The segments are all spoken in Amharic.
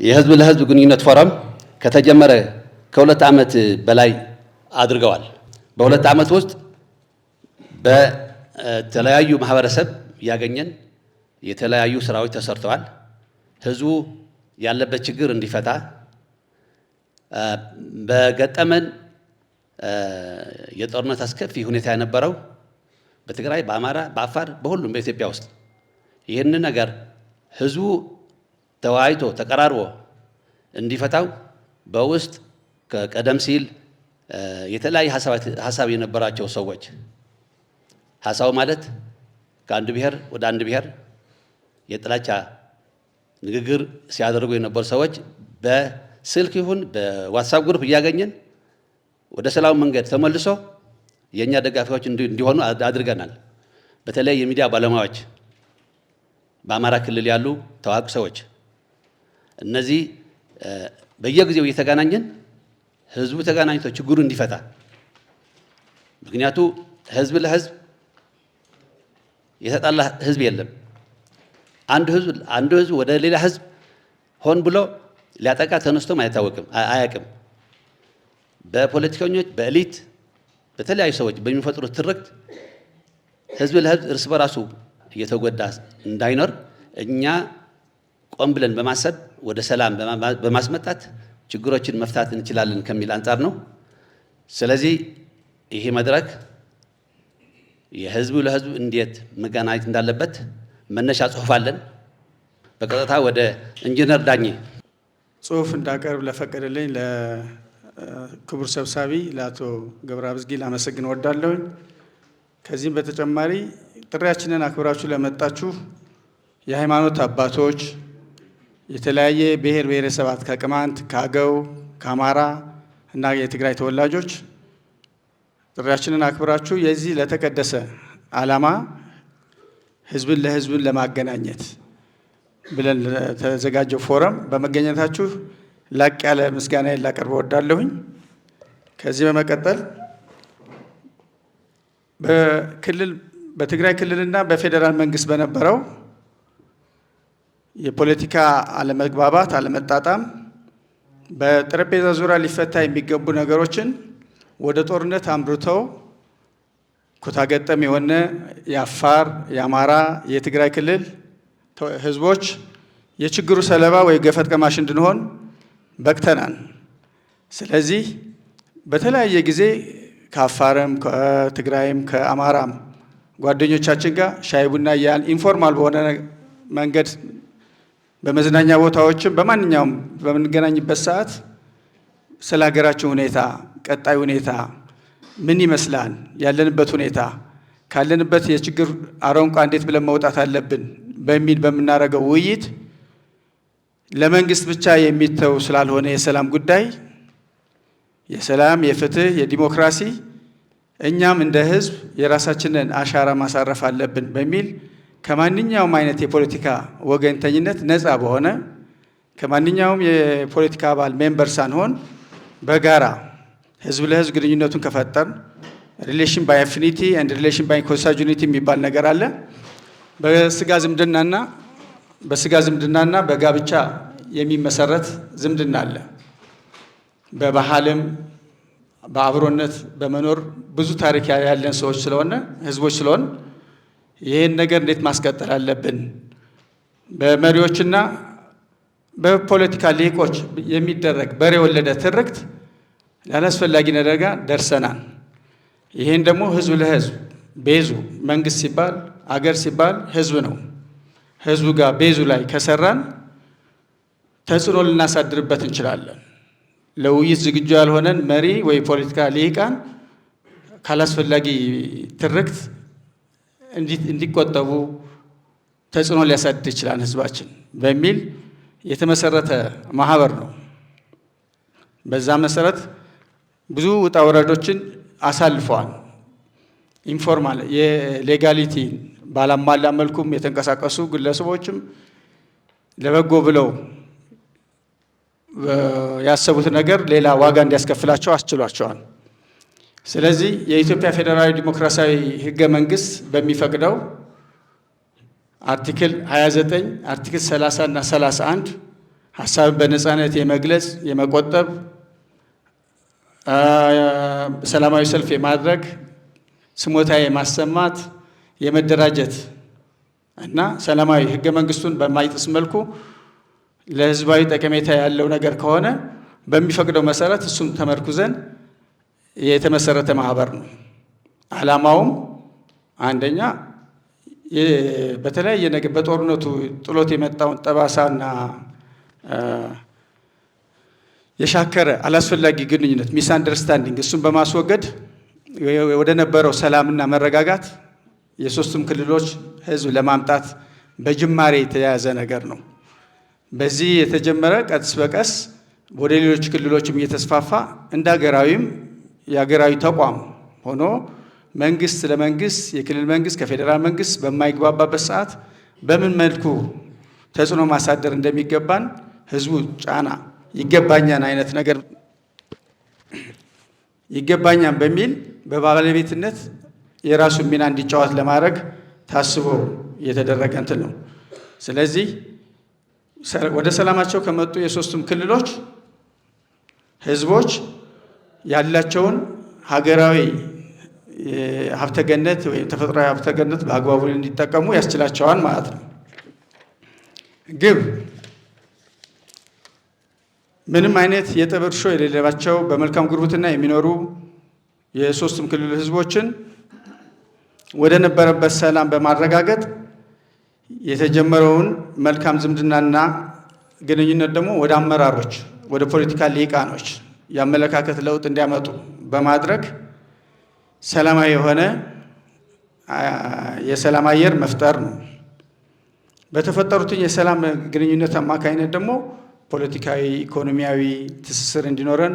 የህዝብ ለህዝብ ግንኙነት ፎረም ከተጀመረ ከ2 ዓመት በላይ አድርገዋል። በ2 ዓመት ውስጥ በተለያዩ ማህበረሰብ ያገኘን የተለያዩ ስራዎች ተሰርተዋል። ህዝቡ ያለበት ችግር እንዲፈታ በገጠመን የጦርነት አስከፊ ሁኔታ የነበረው በትግራይ፣ በአማራ፣ በአፋር፣ በሁሉም በኢትዮጵያ ውስጥ ይህንን ነገር ህዝቡ ተወያይቶ ተቀራርቦ እንዲፈታው በውስጥ ከቀደም ሲል የተለያየ ሀሳብ የነበራቸው ሰዎች፣ ሀሳቡ ማለት ከአንድ ብሔር ወደ አንድ ብሔር የጥላቻ ንግግር ሲያደርጉ የነበሩ ሰዎች በስልክ ይሁን በ WhatsApp group እያገኘን ወደ ሰላም መንገድ ተመልሶ የእኛ ደጋፊዎች እንዲሆኑ አድርገናል። በተለይ የሚዲያ ባለሙያዎች፣ በአማራ ክልል ያሉ ታዋቂ ሰዎች፣ እነዚህ በየጊዜው እየተገናኘን ህዝቡ ተገናኝቶ ችግሩ እንዲፈታ፣ ምክንያቱ ህዝብ ለህዝብ የተጣላ ህዝብ የለም። አንዱ ህዝብ አንዱ ህዝብ ወደ ሌላ ህዝብ ሆን ብሎ ሊያጠቃ ተነስቶም አይታወቅም፣ አያውቅም። በፖለቲከኞች፣ በ elite፣ በተለያዩ ሰዎች በሚፈጥሩት ትርክት ህዝብ ለህዝብ እርስ በራሱ እየተጎዳ እንዳይኖር እኛ ቆም ብለን በማሰብ ወደ ሰላም በማስመጣት ችግሮችን መፍታት እንችላለን ከሚል አንጻር ነው። ስለዚህ ይሄ መድረክ የህዝቡ ለህዝቡ እንዴት መገናኘት እንዳለበት መነሻ ጽሁፍ አለን። በቀጥታ ወደ ኢንጂነር ዳኜ። ጽሁፍ እንዳቀርብ ለፈቀደልኝ ለክቡር ሰብሳቢ ለአቶ ገብረአብ ላመሰግን እወዳለሁኝ። ከዚህም በተጨማሪ ጥሪያችንን አክብራችሁ ለመጣችሁ የሃይማኖት አባቶች፣ የተለያየ ብሔር ብሔረሰባት ከቅማንት፣ ከአገው፣ ከአማራ እና የትግራይ ተወላጆች ጥሪያችንን አክብራችሁ የዚህ ለተቀደሰ ዓላማ ህዝብን ለህዝብን ለማገናኘት ብለን ለተዘጋጀው ፎረም በመገኘታችሁ ላቅ ያለ ምስጋና ላቀርብ እወዳለሁኝ። ከዚህ በመቀጠል በክልል በትግራይ ክልልና በፌዴራል መንግስት በነበረው የፖለቲካ አለመግባባት፣ አለመጣጣም በጠረጴዛ ዙሪያ ሊፈታ የሚገቡ ነገሮችን ወደ ጦርነት አምርተው ኩታገጠም የሆነ የአፋር፣ የአማራ፣ የትግራይ ክልል ህዝቦች የችግሩ ሰለባ ወይ ገፈት ቀማሽ እንድንሆን በቅተናል። ስለዚህ በተለያየ ጊዜ ከአፋርም፣ ከትግራይም፣ ከአማራም ጓደኞቻችን ጋር ሻይ ቡና እያልን informal በሆነ መንገድ በመዝናኛ ቦታዎችም በማንኛውም በምንገናኝበት ሰዓት ስለ ሀገራችን ሁኔታ፣ ቀጣይ ሁኔታ ምን ይመስላል፣ ያለንበት ሁኔታ፣ ካለንበት የችግር አረንቋ እንዴት ብለን መውጣት አለብን በሚል በምናደርገው ውይይት ለመንግስት ብቻ የሚተው ስላልሆነ የሰላም ጉዳይ፣ የሰላም፣ የፍትህ፣ የዲሞክራሲ እኛም እንደ ህዝብ የራሳችንን አሻራ ማሳረፍ አለብን በሚል ከማንኛውም አይነት የፖለቲካ ወገንተኝነት ነፃ በሆነ፣ ከማንኛውም የፖለቲካ አባል member ሳንሆን በጋራ ህዝብ ለህዝብ ግንኙነቱን ከፈጠርን relation by affinity and relation by consanguinity የሚባል ነገር አለ። በስጋ ዝምድናና በጋብቻ የሚመሰረት ዝምድና አለ። በባህልም በአብሮነት በመኖር ብዙ ታሪክ ያለን ሰዎች ስለሆነ፣ ህዝቦች ስለሆን ይህን ነገር እንዴት ማስቀጠል አለብን? በመሪዎችና በፖለቲካ ሊቆች የሚደረግ በሬ ወለደ ትርክት ላላስፈላጊ ደረጃ ደርሰናል። ይህን ደግሞ ህዝብ ለህዝብ base ኡ መንግስት ሲባል፣ አገር ሲባል ህዝብ ነው። ህዝቡ ጋር base ኡ ላይ ከሰራን ተጽዕኖ ልናሳድርበት እንችላለን። ለውይይት ዝግጁ ያልሆነን መሪ ወይ ፖለቲካ ልሂቃን ካላስፈላጊ ትርክት እንዲቆጠቡ ተጽዕኖ ሊያሳድር ይችላል ህዝባችን በሚል የተመሰረተ ማህበር ነው። በዛ መሰረት ብዙ ውጣ ውረዶችን አሳልፈዋል። Informal የ legality ባላሟላ መልኩም የተንቀሳቀሱ ግለሰቦችም ለበጎ ብለው ያሰቡት ነገር ሌላ ዋጋ እንዲያስከፍላቸው አስችሏቸዋል። ስለዚህ የኢትዮጵያ ፌዴራላዊ ዲሞክራሲያዊ ህገ መንግስት በሚፈቅደው article 29፣ article 30 እና 31፣ ሀሳብን በነፃነት የመግለጽ፣ የመቆጠብ፣ ሰላማዊ ሰልፍ የማድረግ፣ ስሞታ የማሰማት፣ የመደራጀት እና ሰላማዊ ህገ መንግስቱን በማይጥስ መልኩ ለህዝባዊ ጠቀሜታ ያለው ነገር ከሆነ በሚፈቅደው መሰረት እሱም ተመርኩዘን የተመሰረተ ማህበር ነው። ዓላማውም አንደኛ በተለያየ ነገር በጦርነቱ ጥሎት የመጣውን ጠባሳና የሻከረ አላስፈላጊ ግንኙነት misunderstanding እሱን በማስወገድ ወደ ነበረው ሰላምና መረጋጋት የሶስቱም ክልሎች ህዝብ ለማምጣት በጅማሬ የተያዘ ነገር ነው። በዚህ የተጀመረ ቀስ በቀስ ወደ ሌሎች ክልሎችም እየተስፋፋ እንደ ሀገራዊም የሀገራዊ ተቋም ሆኖ መንግስት ለመንግስት፣ የክልል መንግስት ከፌዴራል መንግስት በማይግባባበት ሰዓት በምን መልኩ ተጽዕኖ ማሳደር እንደሚገባን ህዝቡ ጫና ይገባኛን አይነት ነገር ይገባኛን በሚል በባለቤትነት የራሱን ሚና እንዲጫወት ለማድረግ ታስቦ የተደረገ እንትን ነው። ስለዚህ ወደ ሰላማቸው ከመጡ የሶስቱም ክልሎች ህዝቦች ያላቸውን ሀገራዊ ሀብተገነት ወይም ተፈጥሯዊ ሀብተገነት በአግባቡ እንዲጠቀሙ ያስችላቸዋል ማለት ነው። ግብ ምንም አይነት የጠብ እርሾ የሌለባቸው በመልካም ጉርብትና የሚኖሩ የሶስቱም ክልል ህዝቦችን ወደ ነበረበት ሰላም በማረጋገጥ የተጀመረውን መልካም ዝምድናና ግንኙነት ደግሞ ወደ አመራሮች፣ ወደ ፖለቲካ ሊቃኖች የአመለካከት ለውጥ እንዲያመጡ በማድረግ ሰላማዊ የሆነ የሰላም አየር መፍጠር ነው። በተፈጠሩትን የሰላም ግንኙነት አማካኝነት ደግሞ ፖለቲካዊ፣ ኢኮኖሚያዊ ትስስር እንዲኖረን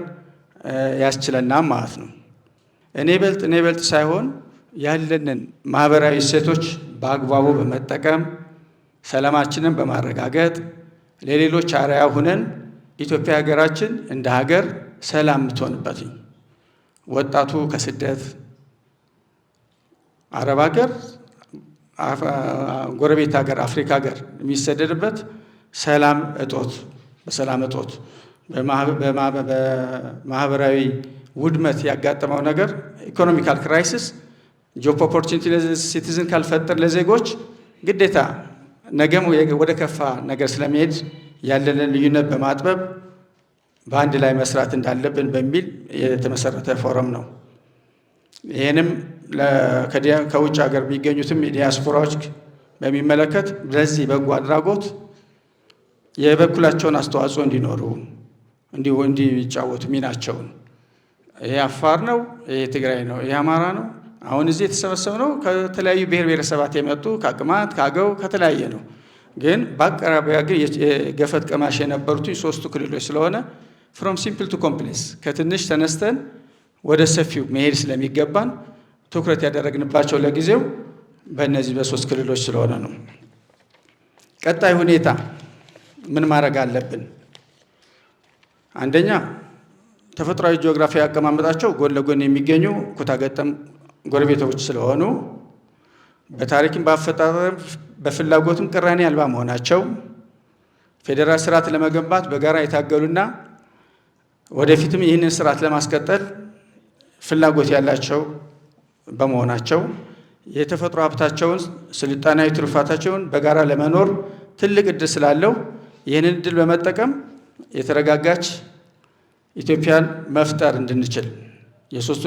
ያስችለናል ማለት ነው። እኔ በልጥ እኔ በልጥ ሳይሆን ያለንን ማህበራዊ እሴቶች በአግባቡ በመጠቀም ሰላማችንን በማረጋገጥ ለሌሎች አርአያ ሁነን ኢትዮጵያ ሀገራችን እንደ ሀገር ሰላም የምትሆንበት፣ ወጣቱ ከስደት አረብ ሀገር፣ ጎረቤት ሀገር፣ አፍሪካ ሀገር የሚሰደድበት ሰላም እጦት፣ በሰላም እጦት በማህበራዊ ውድመት ያጋጠመው ነገር economical crisis job opportunity ለ citizen ካልፈጠር ለዜጎች ግዴታ ነገም ወደ ከፋ ነገር ስለሚሄድ ያለንን ልዩነት በማጥበብ በአንድ ላይ መስራት እንዳለብን በሚል የተመሰረተ ፎረም ነው። ይህንም ከውጭ ሀገር የሚገኙትም የዲያስፖራዎች በሚመለከት ለዚህ በጎ አድራጎት የበኩላቸውን አስተዋጽኦ እንዲኖሩ እንዲጫወቱ ሚናቸውን። ይሄ አፋር ነው፣ ይሄ ትግራይ ነው፣ ይሄ አማራ ነው። አሁን እዚህ የተሰበሰብነው ከተለያዩ ብሔር ብሔረሰባት የመጡ ከቅማንት፣ ከአገው፣ ከተለያየ ነው። ግን በአቅራቢያ ግን የገፈት ቀማሽ የነበሩት ሶስቱ ክልሎች ስለሆነ from simple to complex ከትንሽ ተነስተን ወደ ሰፊው መሄድ ስለሚገባን ትኩረት ያደረግንባቸው ለጊዜው በእነዚህ በሶስት ክልሎች ስለሆነ ነው። ቀጣይ ሁኔታ ምን ማድረግ አለብን? አንደኛ ተፈጥሯዊ ጂኦግራፊ አቀማመጣቸው ጎን ለጎን የሚገኙ ኩታገጠም ጎረቤቶች ስለሆኑ በታሪክም በአፈጣጠርም በፍላጎትም ቅራኔ አልባ መሆናቸው፣ ፌዴራል ስርዓት ለመገንባት በጋራ የታገሉና ወደፊትም ይህንን ስርዓት ለማስቀጠል ፍላጎት ያላቸው በመሆናቸው፣ የተፈጥሮ ሀብታቸውን ስልጣናዊ ትሩፋታቸውን በጋራ ለመኖር ትልቅ እድል ስላለው ይህንን እድል በመጠቀም የተረጋጋች ኢትዮጵያን መፍጠር እንድንችል የሶስቱ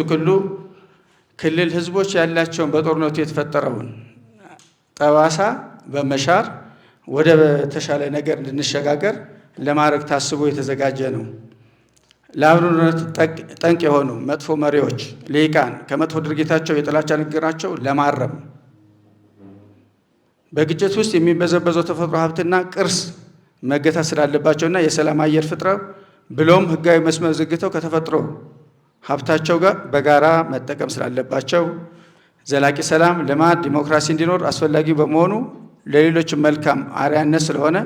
ክልል ህዝቦች ያላቸውን በጦርነቱ የተፈጠረውን ጠባሳ በመሻር ወደ ተሻለ ነገር እንድንሸጋገር ለማድረግ ታስቦ የተዘጋጀ ነው። ለአብሮነት ጠንቅ የሆኑ መጥፎ መሪዎች፣ ልሂቃን ከመጥፎ ድርጊታቸው የጥላቻ ንግግራቸው ለማረም፣ በግጭት ውስጥ የሚበዘበዘው ተፈጥሮ ሀብትና ቅርስ መገታት ስላለባቸውና የሰላም አየር ፈጥረው ብሎም ህጋዊ መስመር ዘርግተው ከተፈጥሮ ሀብታቸው ጋር በጋራ መጠቀም ስላለባቸው፣ ዘላቂ ሰላም፣ ልማት፣ ዲሞክራሲ እንዲኖር አስፈላጊ በመሆኑ ለሌሎችም መልካም አርአያነት ስለሆነ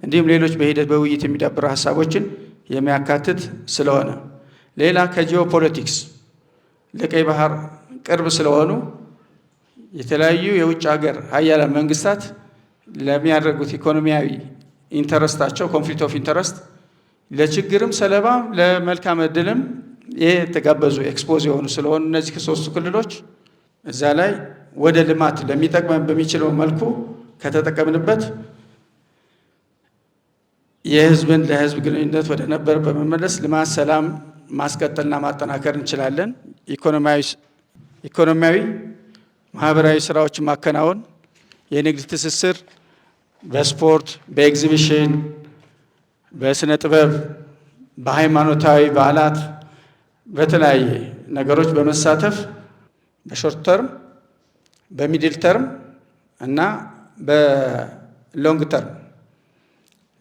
እንዲሁም ሌሎች በሂደት በውይይት የሚዳብሩ ሀሳቦችን የሚያካትት ስለሆነ፣ ሌላ ከጂኦፖለቲክስ ለቀይ ባህር ቅርብ ስለሆኑ የተለያዩ የውጭ ሀገር ሀያላን መንግስታት ለሚያደርጉት ኢኮኖሚያዊ interest ኣቸው conflict of interest ለችግርም ሰለባ ለመልካም እድልም የተጋበዙ expose የሆኑ ስለሆኑ እነዚህ ከሶስቱ ክልሎች እዛ ላይ ወደ ልማት ለሚጠቅመን በሚችለው መልኩ ከተጠቀምንበት የህዝብን ለህዝብ ግንኙነት ወደ ነበር በመመለስ ልማት፣ ሰላም ማስቀጠልና ማጠናከር እንችላለን። ኢኮኖሚያዊ ማህበራዊ ስራዎችን ማከናወን፣ የንግድ ትስስር በስፖርት፣ በኤግዚቢሽን፣ በስነ ጥበብ፣ በሃይማኖታዊ በዓላት፣ በተለያየ ነገሮች በመሳተፍ በ short term፣ በ middle term እና በ long term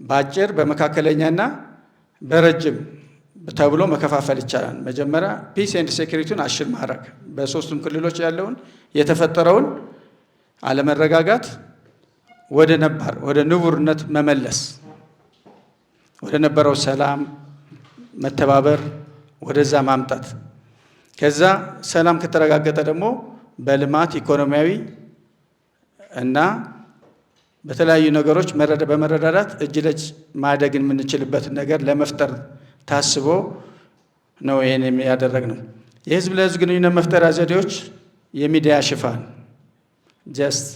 በአጭር በመካከለኛና በረጅም ተብሎ መከፋፈል ይቻላል። መጀመሪያ peace and security ውን assure ማድረግ በሶስቱም ክልሎች ያለውን የተፈጠረውን አለመረጋጋት ወደ ነባር ወደ ንቡርነት መመለስ፣ ወደ ነበረው ሰላም መተባበር ወደዛ ማምጣት። ከዛ ሰላም ከተረጋገጠ ደግሞ በልማት ኢኮኖሚያዊ እና በተለያዩ ነገሮች በመረዳዳት እጅ ለእጅ ማደግ የምንችልበትን ነገር ለመፍጠር ታስቦ ነው ይሄን ያደረግነው። የህዝብ ለህዝብ ግንኙነት መፍጠሪያ ዘዴዎች የሚዲያ ሽፋን just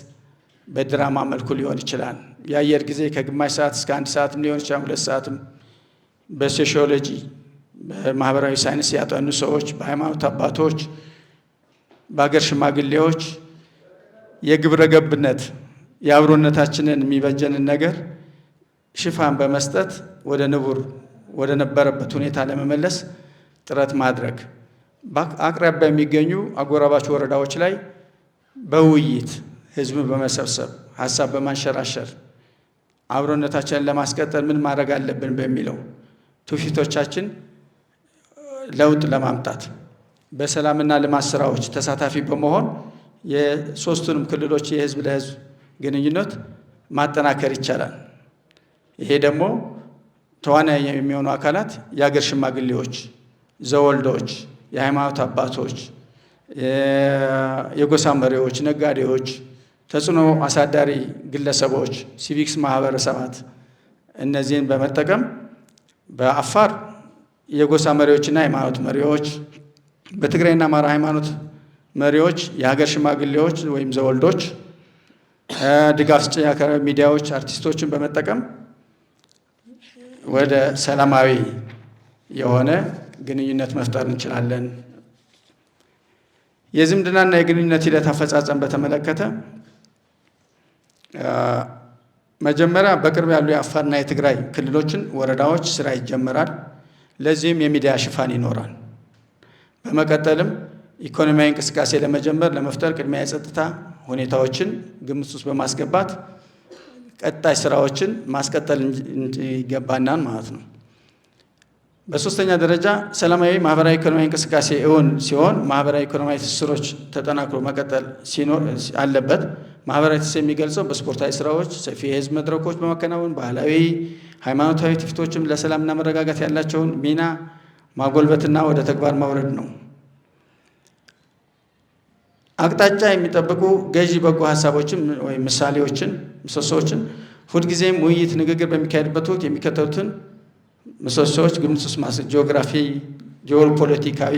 በድራማ መልኩ ሊሆን ይችላል። የአየር ጊዜ ከግማሽ ሰዓት እስከ አንድ ሰዓትም ሊሆን ይችላል፣ 2 ሰዓትም። በሶሺዮሎጂ በማህበራዊ ሳይንስ ያጠኑ ሰዎች፣ በሃይማኖት አባቶች፣ በሀገር ሽማግሌዎች የግብረ ገብነት የአብሮነታችንን የሚበጀንን ነገር ሽፋን በመስጠት ወደ ንቡር ወደ ነበረበት ሁኔታ ለመመለስ ጥረት ማድረግ፣ በአቅራቢያ የሚገኙ አጎራባች ወረዳዎች ላይ በውይይት ህዝብን በመሰብሰብ ሀሳብ በማንሸራሸር አብሮነታችንን ለማስቀጠል ምን ማድረግ አለብን በሚለው ትውፊቶቻችን ለውጥ ለማምጣት በሰላምና ልማት ስራዎች ተሳታፊ በመሆን የሶስቱንም ክልሎች የህዝብ ለህዝብ ግንኙነት ማጠናከር ይቻላል። ይሄ ደግሞ ተዋናይ የሚሆኑ አካላት የአገር ሽማግሌዎች፣ ዘወልዶች፣ የሃይማኖት አባቶች፣ የጎሳ መሪዎች፣ ነጋዴዎች፣ ተጽዕኖ አሳዳሪ ግለሰቦች፣ civics ማህበረሰባት እነዚህን በመጠቀም በአፋር የጎሳ መሪዎችና የሃይማኖት መሪዎች፣ በትግራይና አማራ ሃይማኖት መሪዎች፣ የሀገር ሽማግሌዎች ወይም ዘወልዶች፣ ድጋፍ ሰጪ ሚዲያዎች፣ አርቲስቶችን በመጠቀም ወደ ሰላማዊ የሆነ ግንኙነት መፍጠር እንችላለን። የዝምድናና የግንኙነት ሂደት አፈጻጸም በተመለከተ መጀመሪያ በቅርብ ያሉ የአፋርና የትግራይ ክልሎችን ወረዳዎች ስራ ይጀመራል። ለዚህም የሚዲያ ሽፋን ይኖራል። በመቀጠልም ኢኮኖሚያዊ እንቅስቃሴ ለመጀመር ለመፍጠር ቅድሚያ የጸጥታ ሁኔታዎችን ግምት ውስጥ በማስገባት ቀጣይ ስራዎችን ማስቀጠል ይገባናል ማለት ነው። በሶስተኛ ደረጃ ሰላማዊ ማህበራዊ ኢኮኖሚያዊ እንቅስቃሴ እውን ሲሆን ማህበራዊ ኢኮኖሚያዊ ትስስሮች ተጠናክሮ መቀጠል አለበት። ማህበራዊ ትስስር የሚገልጸው በስፖርታዊ ስራዎች፣ ሰፊ የህዝብ መድረኮች በማከናወን ባህላዊ፣ ሃይማኖታዊ ትውፊቶችም ለሰላምና መረጋጋት ያላቸውን ሚና ማጎልበትና ወደ ተግባር ማውረድ ነው። አቅጣጫ የሚጠብቁ ገዢ በጎ ሀሳቦችን ወይም ምሳሌዎችን፣ ምሰሶዎችን ሁልጊዜም ውይይት፣ ንግግር በሚካሄድበት ወቅት የሚከተሉትን ምሰሶዎች ግምት ውስጥ ጂኦግራፊ፣ ጂኦፖለቲካዊ፣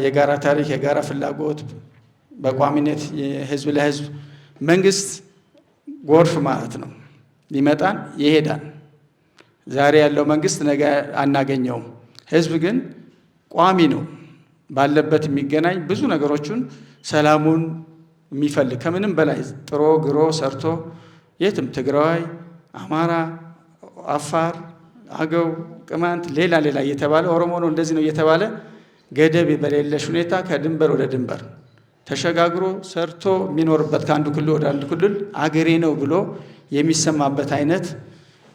የጋራ ታሪክ፣ የጋራ ፍላጎት፣ በቋሚነት የህዝብ ለህዝብ መንግስት ጎርፍ ማለት ነው። ይመጣል ይሄዳል። ዛሬ ያለው መንግስት ነገ አናገኘውም። ህዝብ ግን ቋሚ ነው። ባለበት የሚገናኝ ብዙ ነገሮችን ሰላሙን የሚፈልግ ከምንም በላይ ጥሮ ግሮ ሰርቶ የትም ትግራዋይ፣ አማራ፣ አፋር፣ አገው፣ ቅማንት፣ ሌላ ሌላ እየተባለ ኦሮሞ ነው እንደዚህ ነው እየተባለ ገደብ በሌለሽ ሁኔታ ከድንበር ወደ ድንበር ተሸጋግሮ ሰርቶ የሚኖርበት ከአንዱ ክልል ወደ አንዱ ክልል አገሬ ነው ብሎ የሚሰማበት አይነት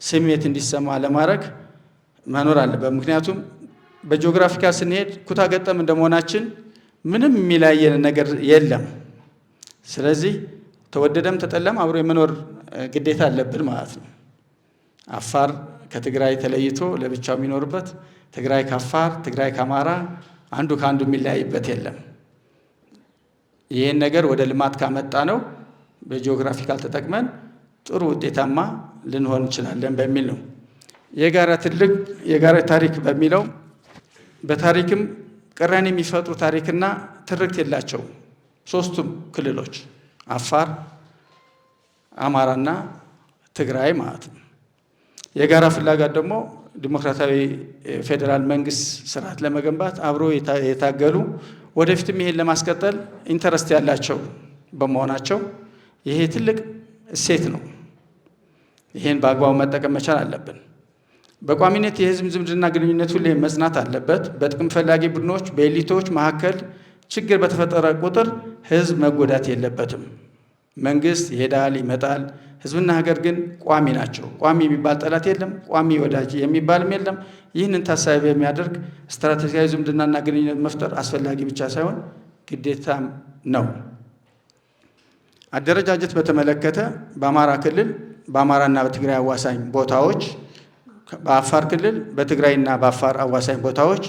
ስሜት እንዲሰማ ለማድረግ መኖር አለበት። ምክንያቱም በ geographical ስንሄድ ኩታ ገጠም እንደመሆናችን ምንም የሚለያየን ነገር የለም። ስለዚህ ተወደደም ተጠላም አብሮ የመኖር ግዴታ አለብን ማለት ነው። አፋር ከትግራይ ተለይቶ ለብቻው የሚኖርበት፣ ትግራይ ከአፋር፣ ትግራይ ከአማራ አንዱ ከአንዱ የሚለያይበት የለም። ይህን ነገር ወደ ልማት ካመጣ ነው በ geographical ተጠቅመን ጥሩ ውጤታማ ልንሆን እንችላለን በሚል ነው። የጋራ ትልቅ የጋራ ታሪክ በሚለው በታሪክም ቅራኔ የሚፈጥሩ ታሪክና ትርክት የላቸውም። ሶስቱም ክልሎች አፋር፣ አማራና ትግራይ ማለት ነው። የጋራ ፍላጎት ደግሞ ዲሞክራሲያዊ ፌዴራል መንግስት ስርዓት ለመገንባት አብሮ የታገሉ፣ ወደፊትም ይሄን ለማስቀጠል interest ያላቸው በመሆናቸው ይሄ ትልቅ እሴት ነው። ይሄን በአግባቡ መጠቀም መቻል አለብን። በቋሚነት የህዝብ ዝምድና ግንኙነት ሁሌ መጽናት አለበት። በጥቅም ፈላጊ ቡድኖች፣ በ elite ኦች መካከል ችግር በተፈጠረ ቁጥር ህዝብ መጎዳት የለበትም። መንግስት ይሄዳል ይመጣል፣ ህዝብና ሀገር ግን ቋሚ ናቸው። ቋሚ የሚባል ጠላት የለም፣ ቋሚ ወዳጅ የሚባልም የለም። ይህንን ታሳቢ የሚያደርግ ስትራቴጂካዊ ዝምድናና ግንኙነት መፍጠር አስፈላጊ ብቻ ሳይሆን ግዴታም ነው። አደረጃጀት በተመለከተ በአማራ ክልል በአማራና በትግራይ አዋሳኝ ቦታዎች፣ በአፋር ክልል በትግራይና በአፋር አዋሳኝ ቦታዎች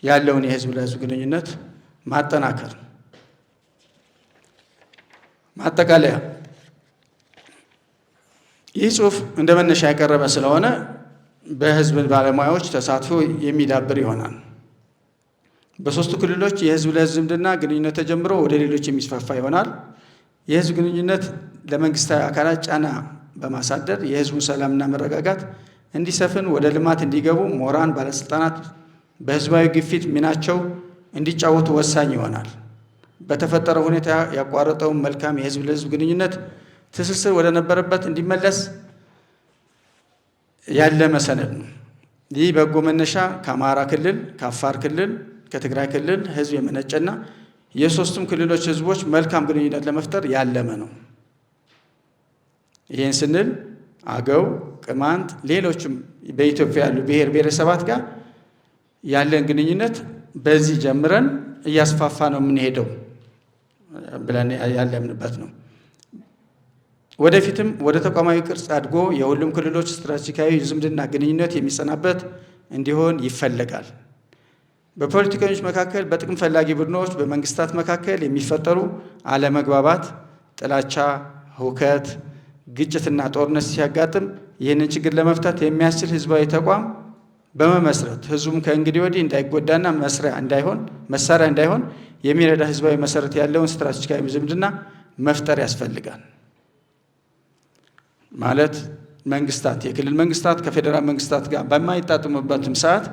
ያለውን የህዝብ ለህዝብ ግንኙነት ማጠናከር። ማጠቃለያ፣ ይህ ጽሁፍ እንደ መነሻ የቀረበ ስለሆነ በህዝብ ባለሙያዎች ተሳትፎ የሚዳብር ይሆናል። በሶስቱ ክልሎች የህዝብ ለህዝብ ዝምድና ግንኙነት ተጀምሮ ወደ ሌሎች የሚስፋፋ ይሆናል። የህዝብ ግንኙነት ለመንግስታዊ አካላት ጫና በማሳደር የህዝቡን ሰላምና መረጋጋት እንዲሰፍን፣ ወደ ልማት እንዲገቡ ምሁራን፣ ባለስልጣናት በህዝባዊ ግፊት ሚናቸው እንዲጫወቱ ወሳኝ ይሆናል። በተፈጠረው ሁኔታ ያቋረጠውን መልካም የህዝብ ለህዝብ ግንኙነት ትስስር ወደ ነበረበት እንዲመለስ ያለመ ሰነድ ነው። ይህ በጎ መነሻ ከአማራ ክልል፣ ከአፋር ክልል፣ ከትግራይ ክልል ህዝብ የመነጨና የሶስቱም ክልሎች ህዝቦች መልካም ግንኙነት ለመፍጠር ያለመ ነው። ይህን ስንል አገው፣ ቅማንት፣ ሌሎችም በኢትዮጵያ ያሉ ብሔር ብሔረሰባት ጋር ያለን ግንኙነት በዚህ ጀምረን እያስፋፋ ነው የምንሄደው ብለን ያለምንበት ነው። ወደፊትም ወደ ተቋማዊ ቅርጽ አድጎ የሁሉም ክልሎች ስትራቴጂካዊ ዝምድና ግንኙነት የሚጸናበት እንዲሆን ይፈለጋል። በፖለቲከኞች መካከል፣ በጥቅም ፈላጊ ቡድኖች፣ በመንግስታት መካከል የሚፈጠሩ አለመግባባት፣ ጥላቻ፣ ሁከት፣ ግጭትና ጦርነት ሲያጋጥም ይህንን ችግር ለመፍታት የሚያስችል ህዝባዊ ተቋም በመመስረት ህዝቡም ከእንግዲህ ወዲህ እንዳይጎዳና መስሪያ እንዳይሆን መሳሪያ እንዳይሆን የሚረዳ ህዝባዊ መሰረት ያለውን ስትራቴጂካዊ ዝምድና መፍጠር ያስፈልጋል። ማለት መንግስታት፣ የክልል መንግስታት ከፌዴራል መንግስታት ጋር በማይጣጥሙበትም ሰዓት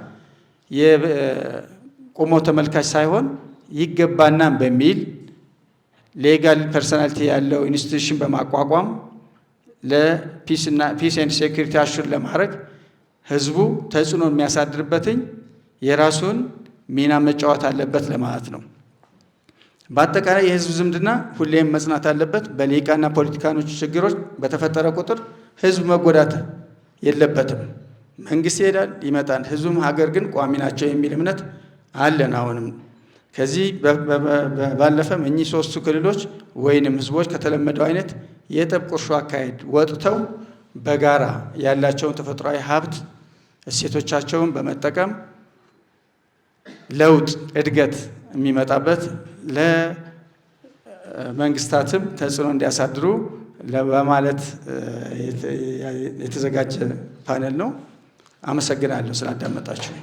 የቆሞ ተመልካች ሳይሆን ይገባናል በሚል legal personality ያለው institution በማቋቋም ለ peace and security assure ለማድረግ ህዝቡ ተጽዕኖ የሚያሳድርበትን የራሱን ሚና መጫወት አለበት ለማለት ነው። በአጠቃላይ የህዝብ ዝምድና ሁሌም መጽናት አለበት። በልሂቃንና ፖለቲከኞች ችግሮች በተፈጠረ ቁጥር ህዝብ መጎዳት የለበትም። መንግስት ይሄዳል ይመጣል፣ ህዝቡም ሀገር ግን ቋሚ ናቸው የሚል እምነት አለን። አሁንም ከዚህ ባለፈም እኚህ ሶስቱ ክልሎች ወይንም ህዝቦች ከተለመደው አይነት የጠብ ቁርሾ አካሄድ ወጥተው በጋራ ያላቸውን ተፈጥሯዊ ሀብት እሴቶቻቸውን በመጠቀም ለውጥ፣ እድገት የሚመጣበት፣ ለመንግስታትም ተጽዕኖ እንዲያሳድሩ በማለት የተዘጋጀ ፓነል ነው። አመሰግናለሁ ስላዳመጣችሁ።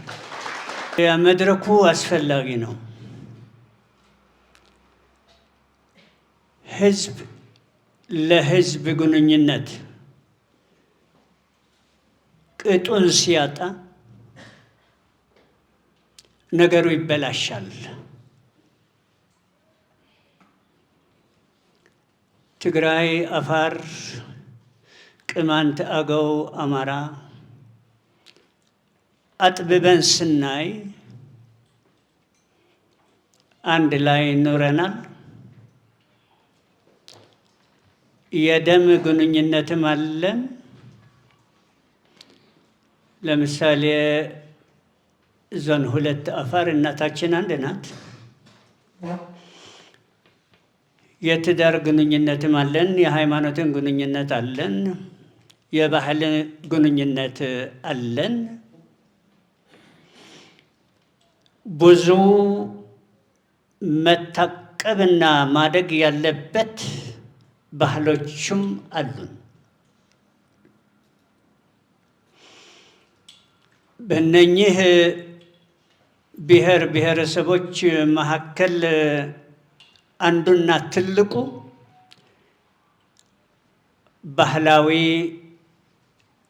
መድረኩ አስፈላጊ ነው። ህዝብ ለህዝብ ግንኙነት ቅጡን ሲያጣ ነገሩ ይበላሻል። ትግራይ፣ አፋር፣ ቅማንት፣ አገው፣ አማራ አጥብበን ስናይ አንድ ላይ ኖረናል። የደም ግንኙነትም አለን። ለምሳሌ ዞን 2 አፋር እናታችን አንድ ናት። የትዳር ግንኙነትም አለን። የሃይማኖትን ግንኙነት አለን። የባህል ግንኙነት አለን። ብዙ መታቀብና ማደግ ያለበት ባህሎችም አሉን። በእነኚህ ብሔር ብሔረሰቦች መካከል አንዱና ትልቁ ባህላዊ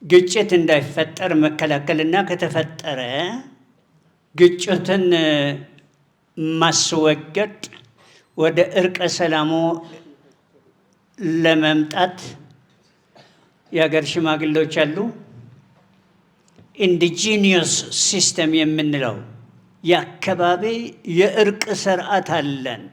ግጭት እንዳይፈጠር መከላከልና ከተፈጠረ ግጭትን ማስወገድ ወደ እርቀ ሰላሙ ለመምጣት የሀገር ሽማግሌዎች አሉ። Indigenous system የምንለው የአካባቢ የእርቅ ስርዓት አለን።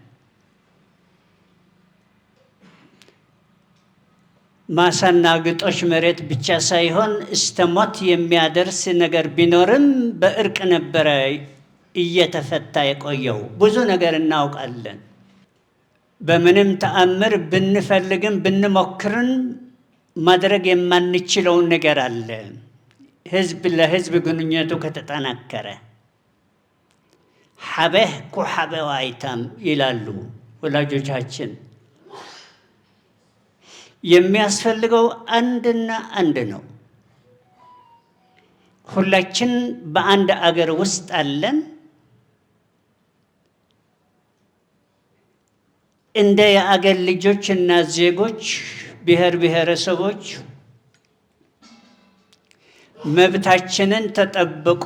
ማሳና ግጦሽ መሬት ብቻ ሳይሆን እስከ ሞት የሚያደርስ ነገር ቢኖርም በእርቅ ነበረ እየተፈታ የቆየው። ብዙ ነገር እናውቃለን። በምንም ተአምር ብንፈልግም ብንሞክርን ማድረግ የማንችለውን ነገር አለ። ህዝብ ለህዝብ ግንኙነቱ ከተጠናከረ ሐበህ ኩሐበው አይታም ይላሉ ወላጆቻችን። የሚያስፈልገው አንድና አንድ ነው። ሁላችን በአንድ አገር ውስጥ አለን። እንደ የአገር ልጆች እና ዜጎች፣ ብሔር ብሔረሰቦች መብታችንን ተጠብቆ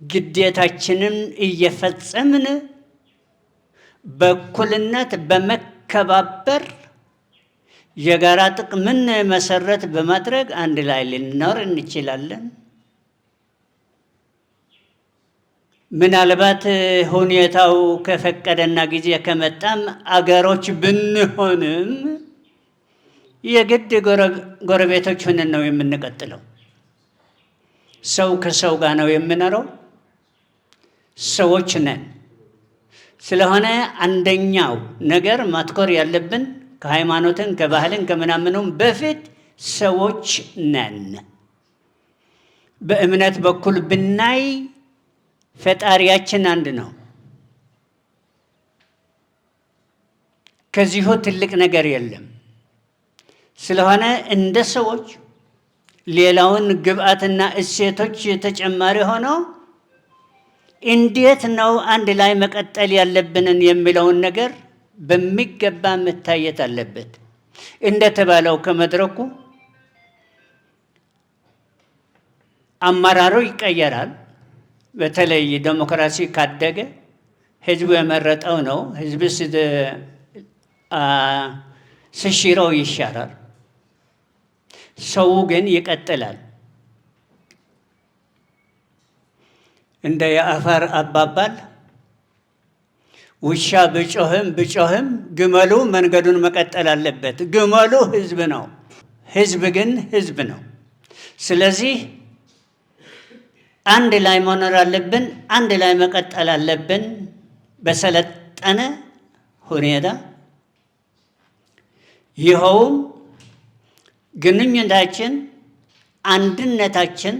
ግዴታችንን እየፈጸምን በእኩልነት በመከባበር የጋራ ጥቅምን መሰረት በማድረግ አንድ ላይ ልንኖር እንችላለን። ምናልባት ሁኔታው ከፈቀደና ጊዜ ከመጣም አገሮች ብንሆንም የግድ ጎረቤቶች ሆነን ነው የምንቀጥለው። ሰው ከሰው ጋር ነው የምኖረው። ሰዎች ነን። ስለሆነ አንደኛው ነገር ማትኮር ያለብን ከሃይማኖትን ከባህልን ከምናምኑም በፊት ሰዎች ነን። በእምነት በኩል ብናይ ፈጣሪያችን አንድ ነው። ከዚሁ ትልቅ ነገር የለም። ስለሆነ እንደ ሰዎች ሌላውን ግብአትና እሴቶች ተጨማሪ ሆነው እንዴት ነው አንድ ላይ መቀጠል ያለብንን የሚለውን ነገር በሚገባ መታየት አለበት። እንደተባለው ከመድረኩ አመራሩ ይቀየራል። በተለይ ዴሞክራሲ ካደገ ህዝቡ የመረጠው ነው። ህዝብ ስሽረው ይሻራል። ሰው ግን ይቀጥላል። እንደ የአፋር አባባል ውሻ ብጮህም ብጮህም ግመሉ መንገዱን መቀጠል አለበት። ግመሉ ህዝብ ነው፣ ህዝብ ግን ህዝብ ነው። ስለዚህ አንድ ላይ መኖር አለብን፣ አንድ ላይ መቀጠል አለብን በሰለጠነ ሁኔታ። ይኸውም ግንኙነታችን፣ አንድነታችን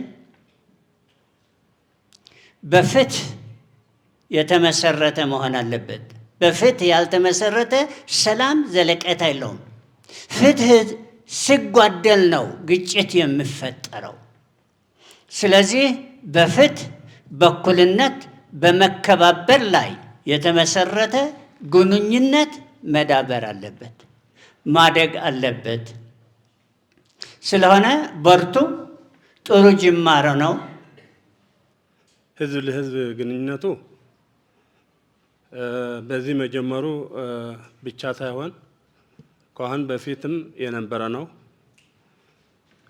በፍትህ የተመሰረተ መሆን አለበት። በፍትህ ያልተመሰረተ ሰላም ዘለቄታ የለውም። ፍትህ ሲጓደል ነው ግጭት የሚፈጠረው። ስለዚህ በፍትህ፣ በእኩልነት፣ በመከባበር ላይ የተመሰረተ ግንኙነት መዳበር አለበት፣ ማደግ አለበት። ስለሆነ በርቱ፣ ጥሩ ጅማሮ ነው። ህዝብ ለህዝብ ግንኙነቱ በዚህ መጀመሩ ብቻ ሳይሆን ከአሁን በፊትም የነበረ ነው።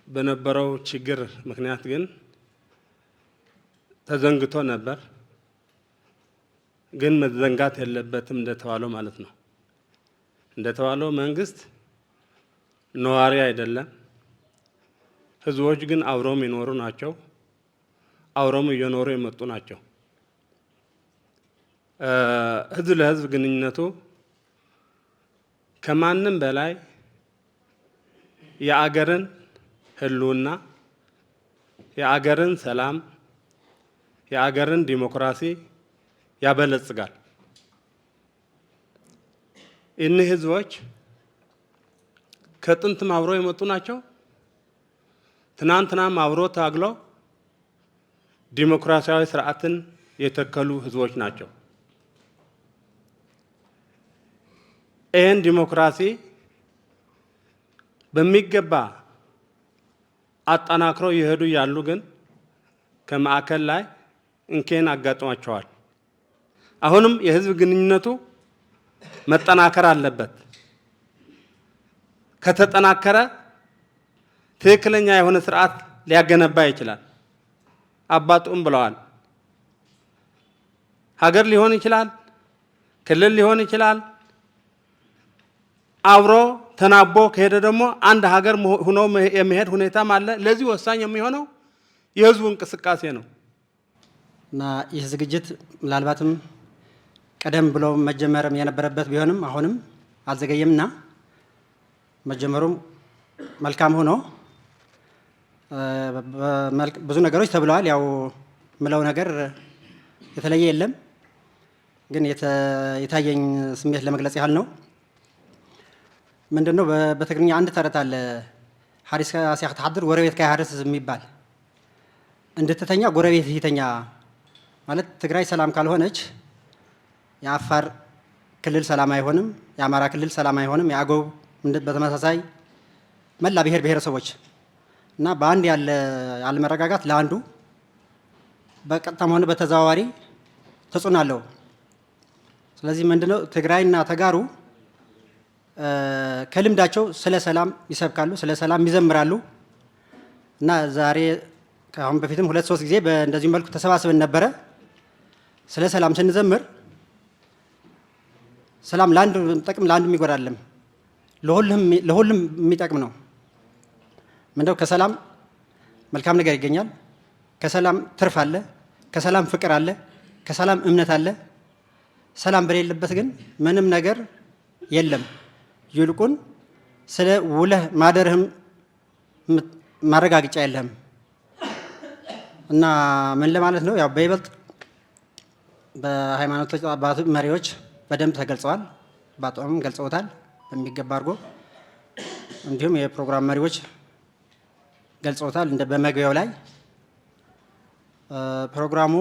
በነበረው ችግር ምክንያት ግን ተዘንግቶ ነበር። ግን መዘንጋት የለበትም እንደተባለው ማለት ነው። እንደተባለው መንግስት ነዋሪ አይደለም። ህዝቦች ግን አብረውም ይኖሩ ናቸው። አብረውም እየኖሩ የመጡ ናቸው። ህዝብ ለህዝብ ግንኙነቱ ከማንም በላይ የአገርን ህልውና፣ የአገርን ሰላም፣ የአገርን ዲሞክራሲ ያበለጽጋል። እኒህ ህዝቦች ከጥንትም አብረው የመጡ ናቸው። ትናንትናም አብሮ ታግለው ዲሞክራሲያዊ ስርዓትን የተከሉ ህዝቦች ናቸው። ይህን ዲሞክራሲ በሚገባ አጠናክረው የሄዱ ያሉ ግን ከማዕከል ላይ እንኬን አጋጥሟቸዋል። አሁንም የህዝብ ግንኙነቱ መጠናከር አለበት። ከተጠናከረ ትክክለኛ የሆነ ስርዓት ሊያገነባ ይችላል። አባጡም ብለዋል። ሀገር ሊሆን ይችላል፣ ክልል ሊሆን ይችላል። አብሮ ተናቦ ከሄደ ደግሞ አንድ ሀገር ሆኖ የመሄድ ሁኔታም አለ። ለዚህ ወሳኝ የሚሆነው የህዝቡ እንቅስቃሴ ነው እና ይህ ዝግጅት ምናልባትም ቀደም ብሎ መጀመርም የነበረበት ቢሆንም አሁንም አልዘገየምና መጀመሩም መልካም ሆኖ ብዙ ነገሮች ተብለዋል። ያው ምለው ነገር የተለየ የለም፣ ግን የታየኝ ስሜት ለመግለጽ ያህል ነው። ምንድነው በትግርኛ አንድ ተረት አለ፣ ሓሪስካ ሲያ ክትሓድር ጎረቤትካ ይሃርስ የሚባል፣ እንድትተኛ ጎረቤት ይተኛ ማለት። ትግራይ ሰላም ካልሆነች የአፋር ክልል ሰላም አይሆንም፣ የአማራ ክልል ሰላም አይሆንም፣ የአገው በተመሳሳይ መላ ብሔር ብሔረሰቦች እና በአንድ ያለ አለመረጋጋት ለአንዱ በቀጥታም ሆነ በተዘዋዋሪ ተጽዕኖ አለው። ስለዚህ ምንድነው ትግራይና ተጋሩ ከልምዳቸው ስለ ሰላም ይሰብካሉ፣ ስለ ሰላም ይዘምራሉ እና ዛሬ ከአሁን በፊትም ሁለት ሶስት ጊዜ በእንደዚሁ መልኩ ተሰባስበን ነበረ። ስለ ሰላም ስንዘምር ሰላም ለአንዱ ጠቅም ለአንዱ የሚጎዳ አይደለም፣ ለሁሉም የሚጠቅም ነው። ምንድነው ከሰላም መልካም ነገር ይገኛል። ከሰላም ትርፍ አለ፣ ከሰላም ፍቅር አለ፣ ከሰላም እምነት አለ። ሰላም በሌለበት ግን ምንም ነገር የለም። ይልቁን ስለ ውለህ ማደርህም ማረጋገጫ የለህም። እና ምን ለማለት ነው፣ ያው በይበልጥ በሃይማኖቶች አባቶች መሪዎች በደንብ ተገልጸዋል። አባቶም ገልጸውታል በሚገባ አድርጎ፣ እንዲሁም የፕሮግራም መሪዎች ገልጸውታል። እንደ በመግቢያው ላይ ፕሮግራሙ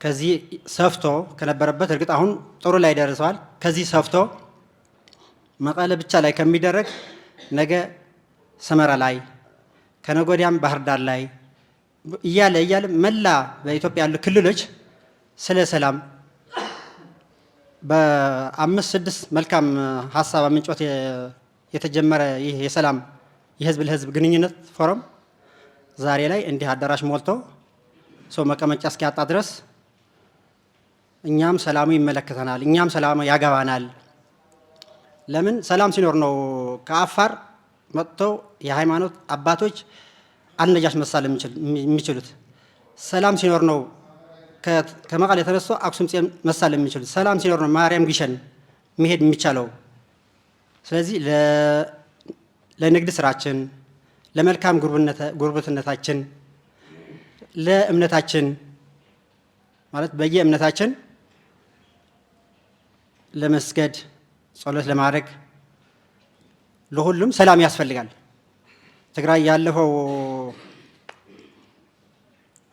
ከዚህ ሰፍቶ ከነበረበት፣ እርግጥ አሁን ጥሩ ላይ ደርሰዋል። ከዚህ ሰፍቶ መቀለ ብቻ ላይ ከሚደረግ ነገ ሰመራ ላይ፣ ከነገ ወዲያም ባህር ዳር ላይ እያለ እያለ መላ በኢትዮጵያ ያሉ ክልሎች ስለ ሰላም በአምስት ስድስት መልካም ሀሳብ አመንጮት የተጀመረ ይህ የሰላም የህዝብ ለህዝብ ግንኙነት ፎረም ዛሬ ላይ እንዲህ አዳራሽ ሞልቶ ሰው መቀመጫ እስኪያጣ ድረስ እኛም ሰላሙ ይመለከተናል፣ እኛም ሰላሙ ያገባናል። ለምን ሰላም ሲኖር ነው ከአፋር መጥተው የሃይማኖት አባቶች አልነጃሽ መሳለም የሚችሉት። ሰላም ሲኖር ነው ከመቀሌ ተነስቶ አክሱም ጽዮን መሳለም የሚችሉት። ሰላም ሲኖር ነው ማርያም ግሸን መሄድ የሚቻለው። ስለዚህ ለንግድ ስራችን፣ ለመልካም ጉርብትነታችን፣ ለእምነታችን ማለት በየእምነታችን ለመስገድ፣ ጸሎት ለማድረግ ለሁሉም ሰላም ያስፈልጋል። ትግራይ ያለፈው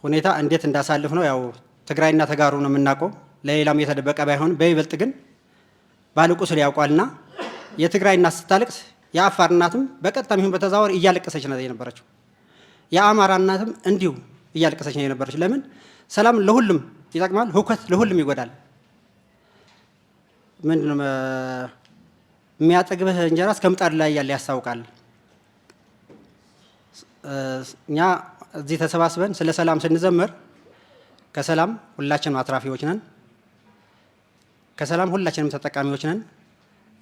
ሁኔታ እንዴት እንዳሳልፍ ነው ያው ትግራይና ተጋሩ ነው የምናውቀው። ለሌላም የተደበቀ ባይሆን በይበልጥ ግን ባለቁስል ያውቋልና የትግራይ እናት ስታለቅስ የአፋር እናትም በቀጥታም ይሁን በተዘዋዋሪ እያለቀሰች ነው የነበረችው። የአማራ እናትም እንዲሁ እያለቀሰች ነው የነበረችው። ለምን? ሰላም ለሁሉም ይጠቅማል፣ ሁከት ለሁሉም ይጎዳል። ምንድነው የሚያጠግብህ እንጀራ እስከ ምጣድ ላይ ያለ ያስታውቃል። እኛ እዚህ ተሰባስበን ስለ ሰላም ስንዘምር ከሰላም ሁላችንም አትራፊዎች ነን፣ ከሰላም ሁላችንም ተጠቃሚዎች ነን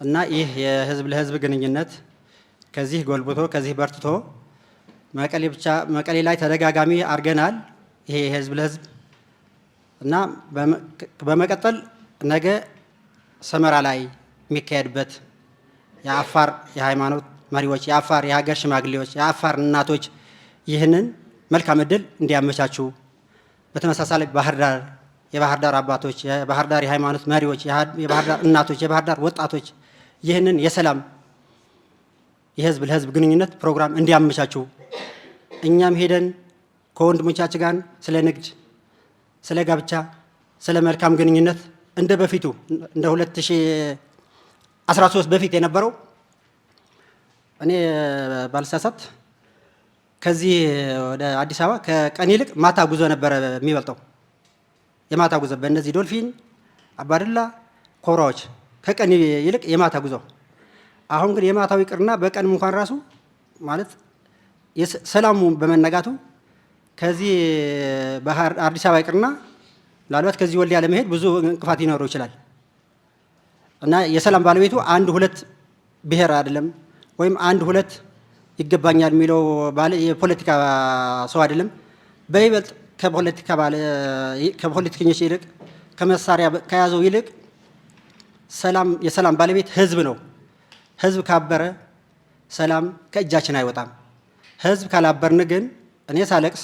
እና ይህ የህዝብ ለህዝብ ግንኙነት ከዚህ ጎልብቶ ከዚህ በርትቶ መቀሌ ብቻ መቀሌ ላይ ተደጋጋሚ አድርገናል። ይሄ የህዝብ ለህዝብ እና በመቀጠል ነገ ሰመራ ላይ የሚካሄድበት የአፋር የሃይማኖት መሪዎች፣ የአፋር የሀገር ሽማግሌዎች፣ የአፋር እናቶች ይህንን መልካም እድል እንዲያመቻቹ፣ በተመሳሳይ ባህር ዳር የባህር ዳር አባቶች፣ የባህር ዳር የሃይማኖት መሪዎች፣ የባህር ዳር እናቶች፣ የባህር ዳር ወጣቶች ይህንን የሰላም የህዝብ ለህዝብ ግንኙነት ፕሮግራም እንዲያመቻቹ እኛም ሄደን ከወንድሞቻችን ጋር ስለ ንግድ፣ ስለ ጋብቻ፣ ስለ መልካም ግንኙነት እንደ በፊቱ እንደ 2013 በፊት የነበረው፣ እኔ ባልሳሳት ከዚህ ወደ አዲስ አበባ ከቀን ይልቅ ማታ ጉዞ ነበረ የሚበልጠው። የማታ ጉዞ በእነዚህ ዶልፊን፣ አባዱላ፣ ኮብራዎች ከቀን ይልቅ የማታ ጉዞ። አሁን ግን የማታው ይቅርና በቀንም እንኳን ራሱ ማለት ሰላሙ በመነጋቱ ከዚህ ባህር አዲስ አበባ ይቅርና ምናልባት ከዚህ ወልዲያ ለመሄድ ብዙ እንቅፋት ሊኖረው ይችላል እና የሰላም ባለቤቱ አንድ ሁለት ብሔር አይደለም ወይም አንድ ሁለት ይገባኛል የሚለው ባለ የፖለቲካ ሰው አይደለም። በይበልጥ ከፖለቲካ ባለ ከፖለቲከኞች ይልቅ፣ ከመሳሪያ ከያዘው ይልቅ ሰላም የሰላም ባለቤት ህዝብ ነው። ህዝብ ካበረ ሰላም ከእጃችን አይወጣም። ህዝብ ካላበርን ግን እኔ ሳለቅስ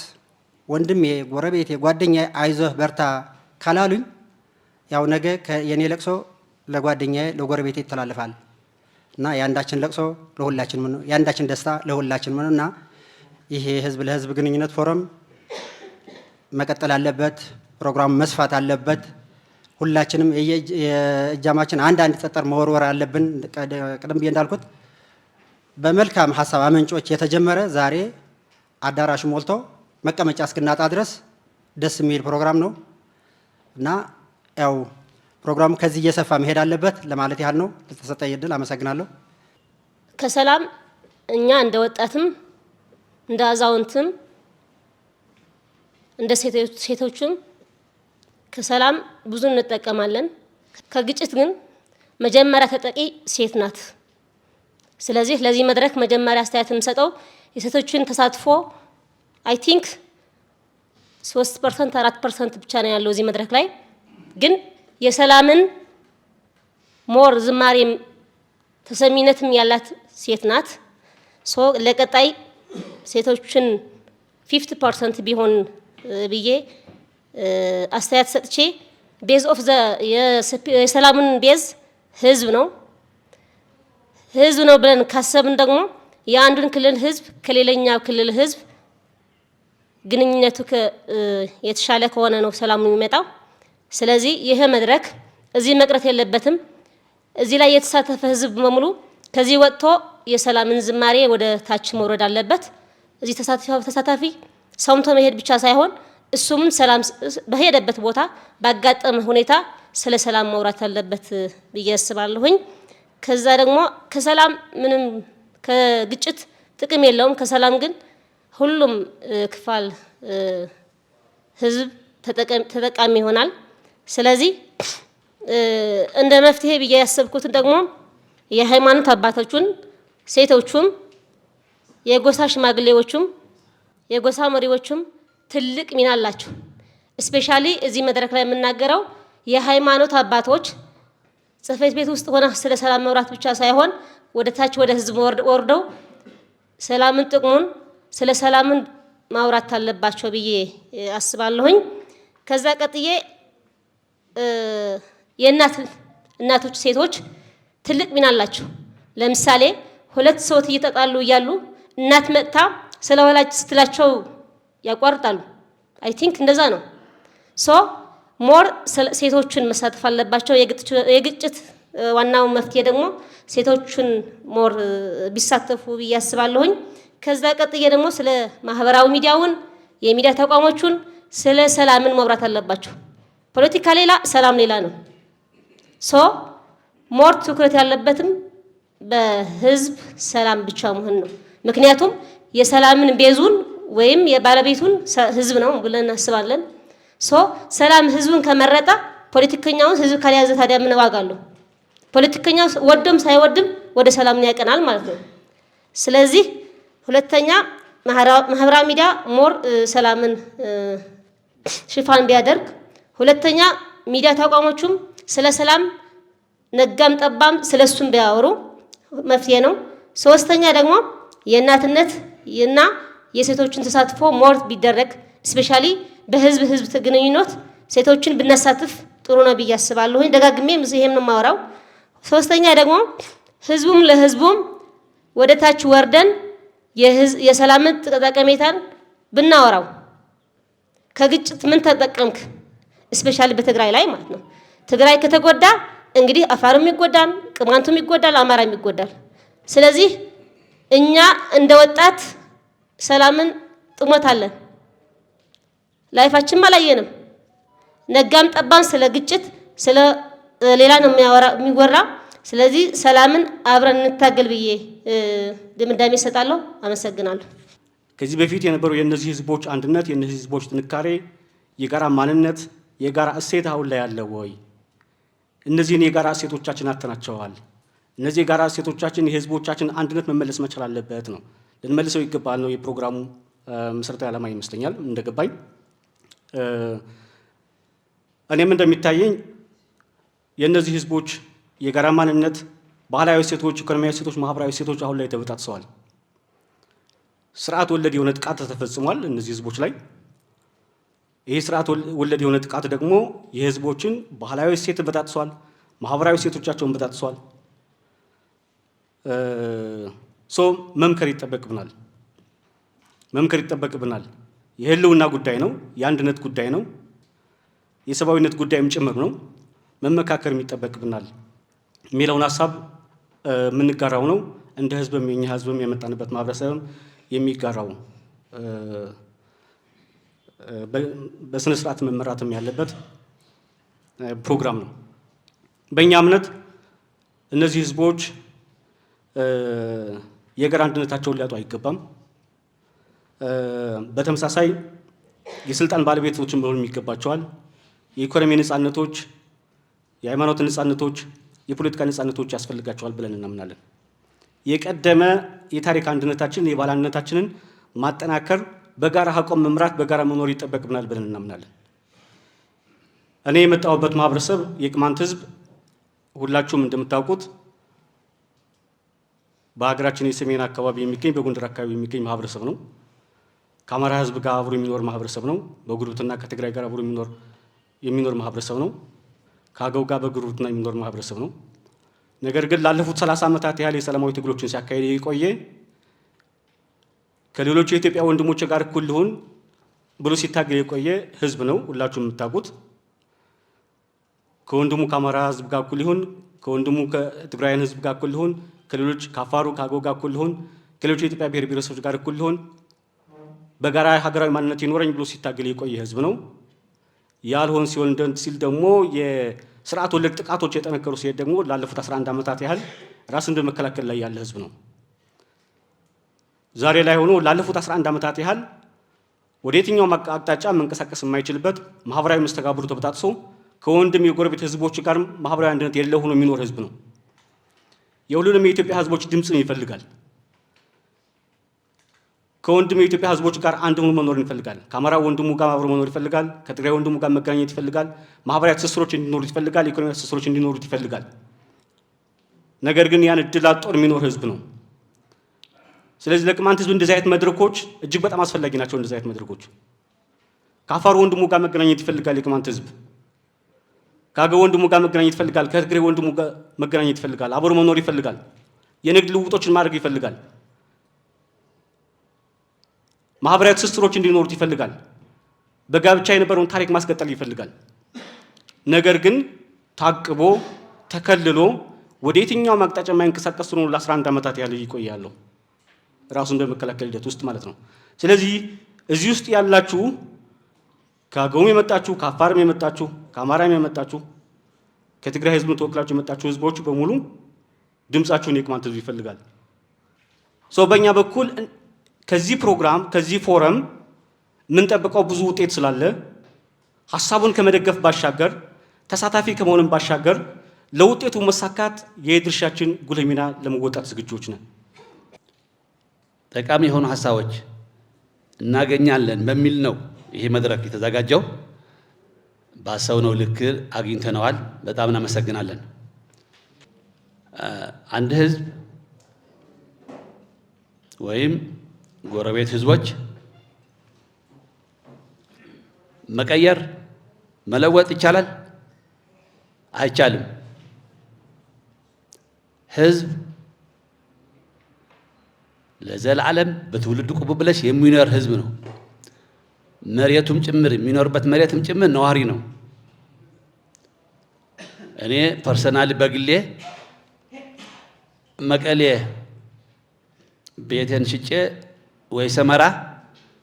ወንድሜ፣ ጎረቤቴ፣ ጓደኛዬ አይዞህ በርታ ካላሉኝ ያው ነገ የኔ ለቅሶ ለጓደኛዬ ለጎረቤቴ ይተላለፋል እና የአንዳችን ለቅሶ ለሁላችን ነው፣ የአንዳችን ደስታ ለሁላችን ነው እና ይሄ የህዝብ ለህዝብ ግንኙነት ፎረም መቀጠል አለበት። ፕሮግራሙ መስፋት አለበት። ሁላችንም የእጃማችን አንድ አንድ ጠጠር መወርወር አለብን። ቅድም ብዬ እንዳልኩት በመልካም ሀሳብ አመንጮች የተጀመረ ዛሬ አዳራሹ ሞልቶ መቀመጫ እስክናጣ ድረስ ደስ የሚል ፕሮግራም ነው እና ያው ፕሮግራሙ ከዚህ እየሰፋ መሄድ አለበት ለማለት ያህል ነው። ለተሰጠኝ እድል አመሰግናለሁ። ከሰላም እኛ እንደ ወጣትም፣ እንደ አዛውንትም፣ እንደ ሴቶችም ከሰላም ብዙ እንጠቀማለን። ከግጭት ግን መጀመሪያ ተጠቂ ሴት ናት። ስለዚህ ለዚህ መድረክ መጀመሪያ አስተያየት የምሰጠው የሴቶችን ተሳትፎ I think 3%፣ 4% ብቻ ነው ያለው እዚህ መድረክ ላይ። ግን የሰላምን more ዝማሬም ተሰሚነትም ያላት ሴት ናት። So ለቀጣይ ሴቶችን 50% ቢሆን ብዬ አስተያየት ሰጥቼ base of the የሰላምን base ህዝብ ነው። ህዝብ ነው ብለን ካሰብን ደግሞ የአንዱን ክልል ህዝብ ከሌላኛው ክልል ህዝብ ግንኙነቱ የተሻለ ከሆነ ነው ሰላሙ የሚመጣው። ስለዚህ ይህ መድረክ እዚህ መቅረት የለበትም። እዚህ ላይ የተሳተፈ ህዝብ በሙሉ ከዚህ ወጥቶ የሰላምን ዝማሬ ወደ ታች መውረድ አለበት። እዚህ ተሳታፊ ሰምቶ መሄድ ብቻ ሳይሆን እሱም ሰላም በሄደበት ቦታ ባጋጠመ ሁኔታ ስለ ሰላም ማውራት አለበት ብዬ አስባለሁኝ። ከዛ ደግሞ ከሰላም ምንም ከግጭት ጥቅም የለውም። ከሰላም ግን ሁሉም ክፍል ህዝብ ተጠቃሚ ይሆናል። ስለዚህ እንደ መፍትሄ ብዬ ያሰብኩትን ደግሞ የሃይማኖት አባቶቹን፣ ሴቶቹም፣ የጎሳ ሽማግሌዎቹም፣ የጎሳ መሪዎቹም ትልቅ ሚና አላቸው። Especially እዚህ መድረክ ላይ የምናገረው የሃይማኖት አባቶች ጽሕፈት ቤት ውስጥ ሆነ ስለ ሰላም መውራት ብቻ ሳይሆን ወደ ታች ወደ ህዝብ ወርደው ሰላምን ጥቅሙን ስለ ሰላምን ማውራት አለባቸው ብዬ አስባለሁኝ። ከዛ ቀጥዬ የእናት እናቶች ሴቶች ትልቅ ሚና አላቸው። ለምሳሌ ሁለት ሰዎች እየተጣሉ እያሉ እናት መጥታ ስለ ወላጅ ስትላቸው ያቋርጣሉ። I think እንደዛ ነው። So more ሴቶችን መሳተፍ አለባቸው። የግጭት ዋናው መፍትሄ ደግሞ ሴቶችን more ቢሳተፉ ብዬ አስባለሁኝ። ከዛ ቀጥዬ ደግሞ ስለ ማህበራዊ ሚዲያውን የሚዲያ ተቋሞቹን ስለ ሰላምን ማውራት አለባቸው። ፖለቲካ ሌላ፣ ሰላም ሌላ ነው። So more ትኩረት ያለበትም በህዝብ ሰላም ብቻ መሆን ነው። ምክንያቱም የሰላምን base ኡን ወይም የባለቤቱን ህዝብ ነው ብለን እናስባለን። So ሰላም ህዝቡን ከመረጠ፣ ፖለቲከኛውን ህዝብ ካልያዘ ታዲያ ምን ዋጋ አለው? ፖለቲከኛው ወዶም ሳይወድም ወደ ሰላም ያቀናል ማለት ነው። ስለዚህ ሁለተኛ ማህበራዊ ሚዲያ more ሰላምን ሽፋን ቢያደርግ፣ ሁለተኛ ሚዲያ ተቋሞቹም ስለ ሰላም ነጋም ጠባም ስለ እሱም ቢያወሩ መፍትሄ ነው። ሶስተኛ ደግሞ የእናትነት እና የሴቶችን ተሳትፎ more ቢደረግ፣ especially በህዝብ ህዝብ ግንኙነት ሴቶችን ብናሳትፍ ጥሩ ነው ብዬ አስባለሁኝ። ደጋግሜ ይሄም ነው የማወራው። ሶስተኛ ደግሞ ህዝቡም ለህዝቡም ወደ ታች ወርደን የሰላምን ጠቀሜታን ብናወራው። ከግጭት ምን ተጠቀምክ? Especially በትግራይ ላይ ማለት ነው። ትግራይ ከተጎዳ እንግዲህ አፋርም ይጎዳል፣ ቅማንቱም ይጎዳል፣ አማራም ይጎዳል። ስለዚህ እኛ እንደ ወጣት ሰላምን ጥሞት አለን። Life ኣችንም አላየንም። ነጋም ጠባም ስለ ግጭት ስለ ሌላ ነው የሚወራ። ስለዚህ ሰላምን አብረን እንታገል ብዬ ድምዳሜ እሰጣለሁ። አመሰግናለሁ። ከዚህ በፊት የነበረው የእነዚህ ህዝቦች አንድነት፣ የእነዚህ ህዝቦች ጥንካሬ፣ የጋራ ማንነት፣ የጋራ እሴት አሁን ላይ አለ ወይ? እነዚህን የጋራ እሴቶቻችን አጥተናቸዋል። እነዚህ የጋራ እሴቶቻችን የህዝቦቻችን አንድነት መመለስ መቻል አለበት ነው፣ ልንመልሰው ይገባል ነው የፕሮግራሙ መሰረታዊ ዓላማ ይመስለኛል እንደገባኝ። እኔም እንደሚታየኝ የእነዚህ ህዝቦች የጋራ ማንነት፣ ባህላዊ እሴቶች፣ ኢኮኖሚያዊ እሴቶች፣ ማህበራዊ እሴቶች አሁን ላይ ተበጣጥሰዋል። ስርዓት ወለድ የሆነ ጥቃት ተፈጽሟል እነዚህ ህዝቦች ላይ። ይህ ስርዓት ወለድ የሆነ ጥቃት ደግሞ የህዝቦችን ባህላዊ እሴት በጣጥሷል፣ ማህበራዊ እሴቶቻቸውን በጣጥሷል። So መምከር ይጠበቅብናል፣ መምከር ይጠበቅብናል። የህልውና ጉዳይ ነው፣ የአንድነት ጉዳይ ነው፣ የሰብአዊነት ጉዳይም ጭምር ነው። መመካከርም ይጠበቅብናል የሚለውን ሀሳብ የምንጋራው ነው። እንደ ህዝብም የኛ ህዝብም የመጣንበት ማህበረሰብም የሚጋራው በስነ ስርዓት መመራትም ያለበት ፕሮግራም ነው። በእኛ እምነት እነዚህ ህዝቦች የጋራ አንድነታቸውን ሊያጡ አይገባም። በተመሳሳይ የስልጣን ባለቤቶችን መሆን ይገባቸዋል። የኢኮኖሚ ነጻነቶች፣ የሃይማኖት ነጻነቶች፣ የፖለቲካ ነጻነቶች ያስፈልጋቸዋል ብለን እናምናለን። የቀደመ የታሪክ አንድነታችንን የባህል አንድነታችንን ማጠናከር፣ በጋራ አቋም መምራት፣ በጋራ መኖር ይጠበቅብናል ብለን እናምናለን። እኔ የመጣሁበት ማህበረሰብ የቅማንት ህዝብ ሁላችሁም እንደምታውቁት በሀገራችን የሰሜን አካባቢ የሚገኝ በጎንደር አካባቢ የሚገኝ ማህበረሰብ ነው። ከአማራ ህዝብ ጋር አብሮ የሚኖር ማህበረሰብ ነው። በጉርብትና ከትግራይ ጋር አብሮ የሚኖር ማህበረሰብ ነው። ከአገው ጋር በጉርብትና የሚኖር ማህበረሰብ ነው። ነገር ግን ላለፉት 30 ዓመታት ያህል የሰላማዊ ትግሎችን ሲያካሂድ የቆየ ከሌሎቹ የኢትዮጵያ ወንድሞች ጋር እኩል ልሁን ብሎ ሲታገል የቆየ ህዝብ ነው። ሁላችሁም የምታውቁት ከወንድሙ ከአማራ ህዝብ ጋር እኩል ይሁን፣ ከወንድሙ ከትግራይን ህዝብ ጋር እኩል ልሁን፣ ከሌሎች ከአፋሩ ከአገው ጋር እኩል ልሁን፣ ከሌሎች የኢትዮጵያ ብሔር ብሔረሰቦች ጋር እኩል ልሁን፣ በጋራ ሀገራዊ ማንነት ይኖረኝ ብሎ ሲታገል የቆየ ህዝብ ነው። ያልሆን ሲሆን ሲል ደግሞ የስርዓት ወለድ ጥቃቶች የጠነከሩ ሲሄድ ደግሞ ላለፉት 11 ዓመታት ያህል ራስን በመከላከል ላይ ያለ ህዝብ ነው። ዛሬ ላይ ሆኖ ላለፉት 11 ዓመታት ያህል ወደ የትኛውም አቅጣጫ መንቀሳቀስ የማይችልበት ማህበራዊ መስተጋብሩ ተበጣጥሶ ከወንድም የጎረቤት ህዝቦች ጋር ማህበራዊ አንድነት የሌለው ሆኖ የሚኖር ህዝብ ነው። የሁሉንም የኢትዮጵያ ህዝቦች ድምፅን ይፈልጋል። ከወንድም የኢትዮጵያ ህዝቦች ጋር አንድ ሆኖ መኖር ይፈልጋል። ከአማራ ወንድሙ ጋር አብሮ መኖር ይፈልጋል። ከትግራይ ወንድሙ ጋር መገናኘት ይፈልጋል። ማህበራዊ ትስስሮች እንዲኖሩት ይፈልጋል። ኢኮኖሚያዊ ትስስሮች እንዲኖሩት ይፈልጋል። ነገር ግን ያን እድል አጥቶ የሚኖር ህዝብ ነው። ስለዚህ ለቅማንት ህዝብ እንደዚህ አይነት መድረኮች እጅግ በጣም አስፈላጊ ናቸው። እንደዚህ አይነት መድረኮች ከአፋር ወንድሙ ጋር መገናኘት ይፈልጋል። የቅማንት ህዝብ ከአገው ወንድሙ ጋር መገናኘት ይፈልጋል። ከትግራይ ወንድሙ ጋር መገናኘት ይፈልጋል። አብሮ መኖር ይፈልጋል። የንግድ ልውውጦችን ማድረግ ይፈልጋል። ማህበራዊ ትስስሮች እንዲኖሩት ይፈልጋል። በጋብቻ የነበረውን ታሪክ ማስቀጠል ይፈልጋል። ነገር ግን ታቅቦ ተከልሎ ወደ የትኛውም አቅጣጫ የማይንቀሳቀስ ሆኖ ለ11 ዓመታት ያህል ይቆያል፣ ራሱን በመከላከል ሂደት ውስጥ ማለት ነው። ስለዚህ እዚህ ውስጥ ያላችሁ ከአገውም የመጣችሁ፣ ከአፋርም የመጣችሁ፣ ከአማራም የመጣችሁ፣ ከትግራይ ህዝብ ተወክላችሁ የመጣችሁ ህዝቦች በሙሉ ድምጻችሁን የቅማንት ህዝብ ይፈልጋል። So በእኛ በኩል ከዚህ ፕሮግራም ከዚህ ፎረም የምንጠብቀው ብዙ ውጤት ስላለ ሀሳቡን ከመደገፍ ባሻገር ተሳታፊ ከመሆንም ባሻገር ለውጤቱ መሳካት የድርሻችን ጉልህ ሚና ለመወጣት ዝግጁዎች ነን። ጠቃሚ የሆኑ ሀሳቦች እናገኛለን በሚል ነው ይሄ መድረክ የተዘጋጀው። ባሰብነው ልክ አግኝተነዋል። በጣም እናመሰግናለን። አንድ ህዝብ ወይም ጎረቤት ህዝቦች መቀየር መለወጥ ይቻላል? አይቻልም። ህዝብ ለዘላለም በትውልድ ቅቡልነት የሚኖር ህዝብ ነው። መሬቱም ጭምር የሚኖርበት መሬትም ጭምር ነዋሪ ነው። እኔ personally በግሌ መቀሌ ቤቴን ሽጬ ወይ ሰመራ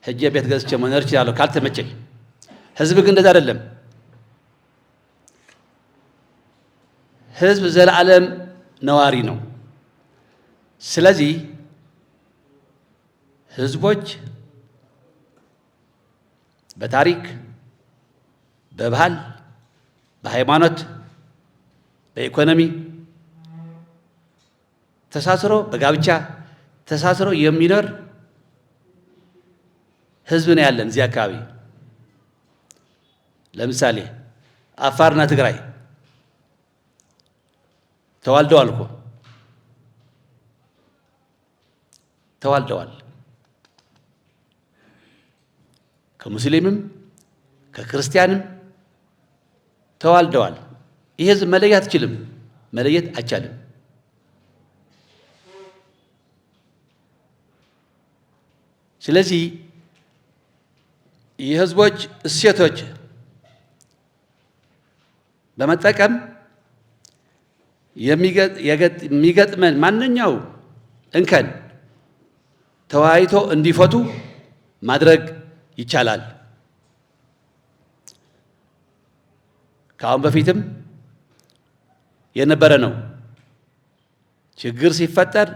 ሄጄ ቤት ገዝቼ መኖር እችላለሁ ካልተመቸኝ። ህዝብ ግን እንደዛ አይደለም። ህዝብ ዘለዓለም ነዋሪ ነው። ስለዚህ ህዝቦች በታሪክ፣ በባህል፣ በሃይማኖት፣ በኢኮኖሚ ተሳስሮ በጋብቻ ተሳስሮ የሚኖር ህዝብ ነው ያለን እዚህ አካባቢ። ለምሳሌ አፋርና ትግራይ ተዋልደዋል እኮ ተዋልደዋል። ከሙስሊምም ከክርስቲያንም ተዋልደዋል። ይህ ህዝብ መለየት አትችልም፣ መለየት አይቻልም። ስለዚህ የህዝቦች እሴቶች በመጠቀም የሚገጥመን ማንኛው እንከን ተወያይቶ እንዲፈቱ ማድረግ ይቻላል። ከአሁን በፊትም የነበረ ነው። ችግር ሲፈጠር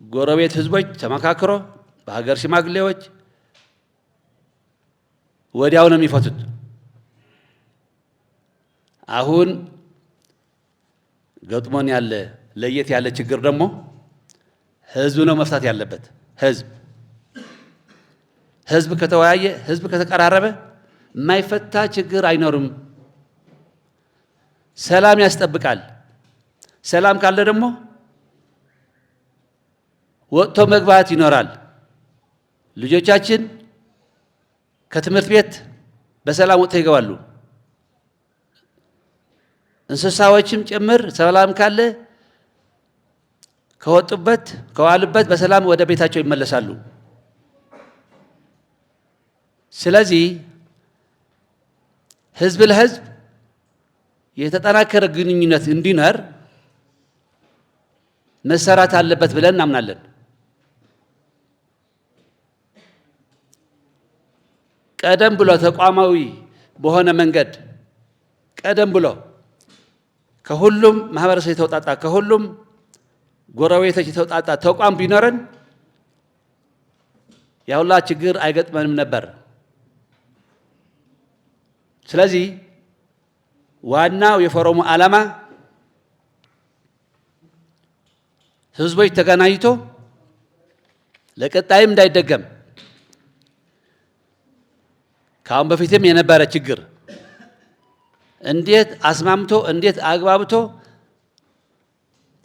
ጎረቤት ህዝቦች ተመካክሮ በሀገር ሽማግሌዎች ወዲያው ነው የሚፈቱት። አሁን ገጥሞን ያለ ለየት ያለ ችግር ደግሞ ህዝብ ነው መፍታት ያለበት። ህዝብ ከተወያየ፣ ህዝብ ከተቀራረበ የማይፈታ ችግር አይኖርም። ሰላም ያስጠብቃል። ሰላም ካለ ደግሞ ወጥቶ መግባት ይኖራል። ልጆቻችን ከትምህርት ቤት በሰላም ወጥተው ይገባሉ። እንስሳዎችም ጭምር ሰላም ካለ ከወጡበት ከዋሉበት በሰላም ወደ ቤታቸው ይመለሳሉ። ስለዚህ ህዝብ ለህዝብ የተጠናከረ ግንኙነት እንዲኖር መሰራት አለበት ብለን እናምናለን። ቀደም ብሎ ተቋማዊ በሆነ መንገድ ቀደም ብሎ ከሁሉም ማህበረሰብ የተውጣጣ ከሁሉም ጎረቤቶች የተውጣጣ ተቋም ቢኖረን ያሁላ ችግር አይገጥመንም ነበር። ስለዚህ ዋናው የፎረሙ ዓላማ ህዝቦች ተገናኝቶ ለቀጣይም እንዳይደገም ከአሁን በፊትም የነበረ ችግር እንዴት አስማምቶ እንዴት አግባብቶ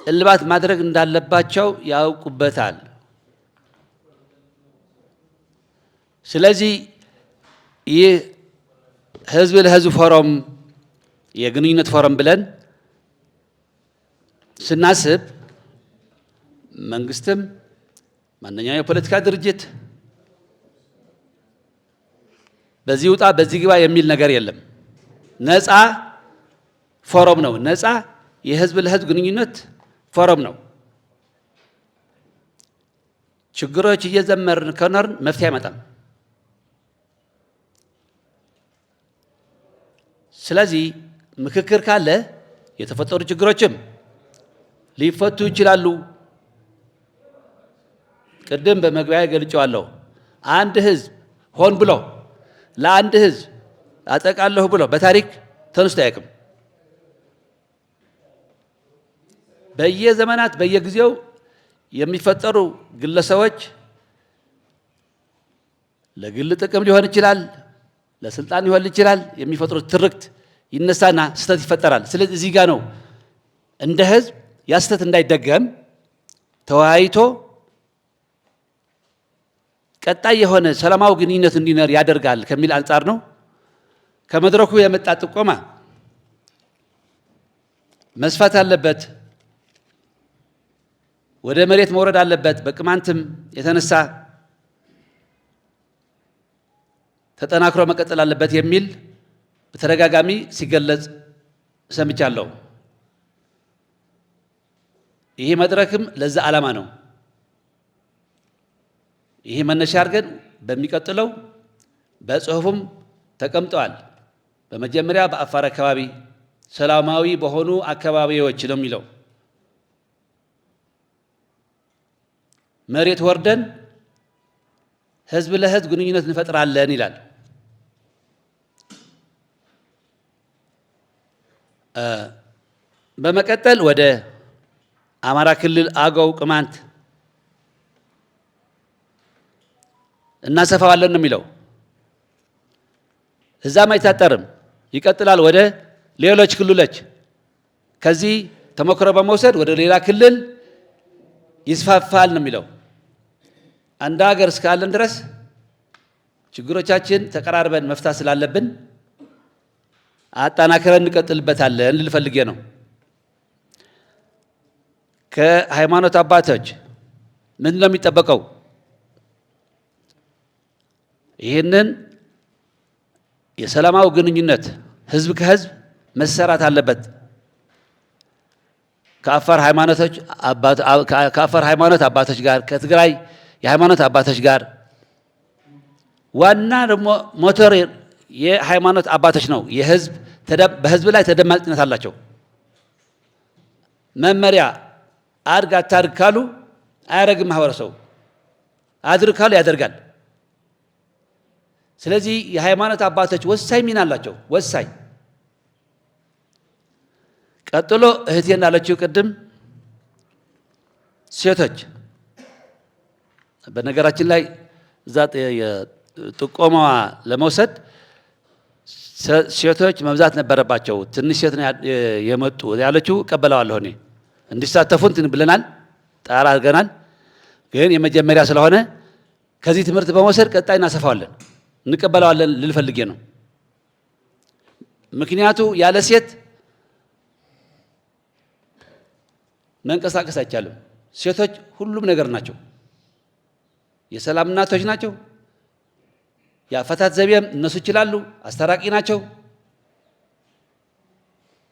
እልባት ማድረግ እንዳለባቸው ያውቁበታል። ስለዚህ ይህ ህዝብ ለህዝብ ፎረም የግንኙነት ፎረም ብለን ስናስብ መንግስትም ማንኛውም የፖለቲካ ድርጅት በዚህ ውጣ በዚህ ግባ የሚል ነገር የለም። ነፃ ፎረም ነው። ነፃ የህዝብ ለህዝብ ግንኙነት ፎረም ነው። ችግሮች እየዘመርን ከኖርን መፍትሄ አይመጣም። ስለዚህ ምክክር ካለ የተፈጠሩ ችግሮችም ሊፈቱ ይችላሉ። ቅድም በመግቢያ ገልጬዋለሁ። አንድ ህዝብ ሆን ብሎ ለአንድ ህዝብ አጠቃለሁ ብሎ በታሪክ ተነስቶ አያውቅም። በየዘመናት በየጊዜው የሚፈጠሩ ግለሰቦች ለግል ጥቅም ሊሆን ይችላል፣ ለስልጣን ሊሆን ይችላል። የሚፈጥሩት ትርክት ይነሳና ስህተት ይፈጠራል። ስለዚህ እዚህ ጋር ነው እንደ ህዝብ ያ ስህተት እንዳይደገም ተወያይቶ ቀጣይ የሆነ ሰላማዊ ግንኙነት እንዲኖር ያደርጋል ከሚል አንጻር ነው። ከመድረኩ የመጣ ጥቆማ መስፋት አለበት፣ ወደ መሬት መውረድ አለበት። በቅማንትም የተነሳ ተጠናክሮ መቀጠል አለበት የሚል በተደጋጋሚ ሲገለጽ ሰምቻለሁ። ይሄ መድረክም ለዛ ዓላማ ነው። ይሄ መነሻ አድርገን በሚቀጥለው በጽሁፉም ተቀምጠዋል። በመጀመሪያ በአፋር አካባቢ ሰላማዊ በሆኑ አካባቢዎች ነው የሚለው። መሬት ወርደን ህዝብ ለህዝብ ግንኙነት እንፈጥራለን ይላል። በመቀጠል ወደ አማራ ክልል አገው፣ ቅማንት እናሰፋዋለን ነው የሚለው። እዛም አይታጠርም፣ ይቀጥላል ወደ ሌሎች ክልሎች። ከዚህ ተሞክሮ በመውሰድ ወደ ሌላ ክልል ይስፋፋል ነው የሚለው። አንድ ሀገር እስካለን ድረስ ችግሮቻችን ተቀራርበን መፍታት ስላለብን አጠናክረን እንቀጥልበታለን ልል ፈልጌ ነው። ከሃይማኖት አባቶች ምንድን ነው የሚጠበቀው? ይህንን የሰላማዊ ግንኙነት ህዝብ ከህዝብ መሰራት አለበት። ከአፋር ሃይማኖት አባቶች ጋር፣ ከትግራይ የሃይማኖት አባቶች ጋር፣ ዋና ደግሞ ሞተር የሃይማኖት አባቶች ነው። የህዝብ በህዝብ ላይ ተደማጭነት አላቸው። መመሪያ አድርግ አታድርግ ካሉ አያደርግም ማህበረሰቡ። አድርግ ካሉ ያደርጋል። ስለዚህ የሃይማኖት አባቶች ወሳኝ ሚና አላቸው። ወሳኝ። ቀጥሎ እህቴ እንዳለችው ቅድም ሴቶች፣ በነገራችን ላይ እዛ ጥቆማዋ ለመውሰድ ሴቶች መብዛት ነበረባቸው። ትንሽ ሴት ነው የመጡ ያለችው እቀበለዋለሁ። እኔ እንዲሳተፉ እንትን ብለናል፣ ጣራ አድርገናል። ግን የመጀመሪያ ስለሆነ ከዚህ ትምህርት በመውሰድ ቀጣይ እናሰፋዋለን፣ እንቀበለዋለን ልል ፈልጌ ነው። ምክንያቱ ያለ ሴት መንቀሳቀስ አይቻልም። ሴቶች ሁሉም ነገር ናቸው። የሰላም እናቶች ናቸው። የአፈታት ዘቤም እነሱ ይችላሉ፣ አስታራቂ ናቸው።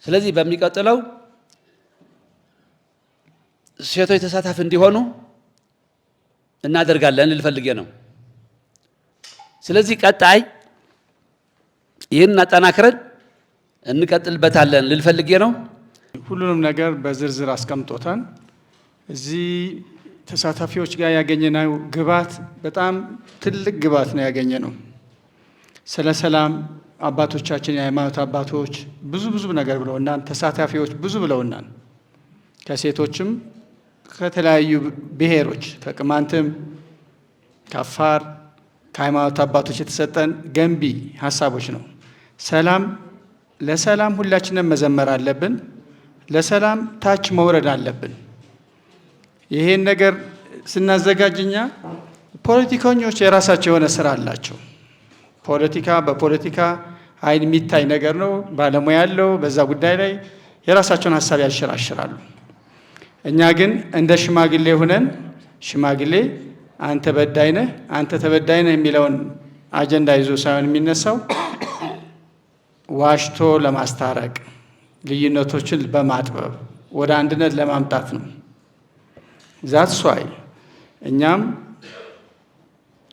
ስለዚህ በሚቀጥለው ሴቶች ተሳታፊ እንዲሆኑ እናደርጋለን ልል ፈልጌ ነው። ስለዚህ ቀጣይ ይህን አጠናክረን እንቀጥልበታለን ልል ፈልጌ ነው። ሁሉንም ነገር በዝርዝር አስቀምጦታል። እዚህ ተሳታፊዎች ጋር ያገኘነው ግብዓት በጣም ትልቅ ግብዓት ነው ያገኘነው። ስለ ሰላም አባቶቻችን የሃይማኖት አባቶች ብዙ ብዙ ነገር ብለውናል። ተሳታፊዎች ብዙ ብለውናል። ከሴቶችም ከተለያዩ ብሔሮች ከቅማንትም ከአፋር ከሃይማኖት አባቶች የተሰጠን ገንቢ ሀሳቦች ነው። ሰላም ለሰላም ሁላችንም መዘመር አለብን። ለሰላም ታች መውረድ አለብን። ይሄን ነገር ስናዘጋጅ እኛ ፖለቲከኞች የራሳቸው የሆነ ስራ አላቸው። ፖለቲካ በፖለቲካ አይን የሚታይ ነገር ነው። ባለሙያ ያለው በዛ ጉዳይ ላይ የራሳቸውን ሀሳብ ያንሸራሽራሉ። እኛ ግን እንደ ሽማግሌ ሆነን ሽማግሌ አንተ በዳይ ነህ፣ አንተ ተበዳይ ነህ የሚለውን አጀንዳ ይዞ ሳይሆን የሚነሳው ዋሽቶ ለማስታረቅ ልዩነቶችን በማጥበብ ወደ አንድነት ለማምጣት ነው። That's why እኛም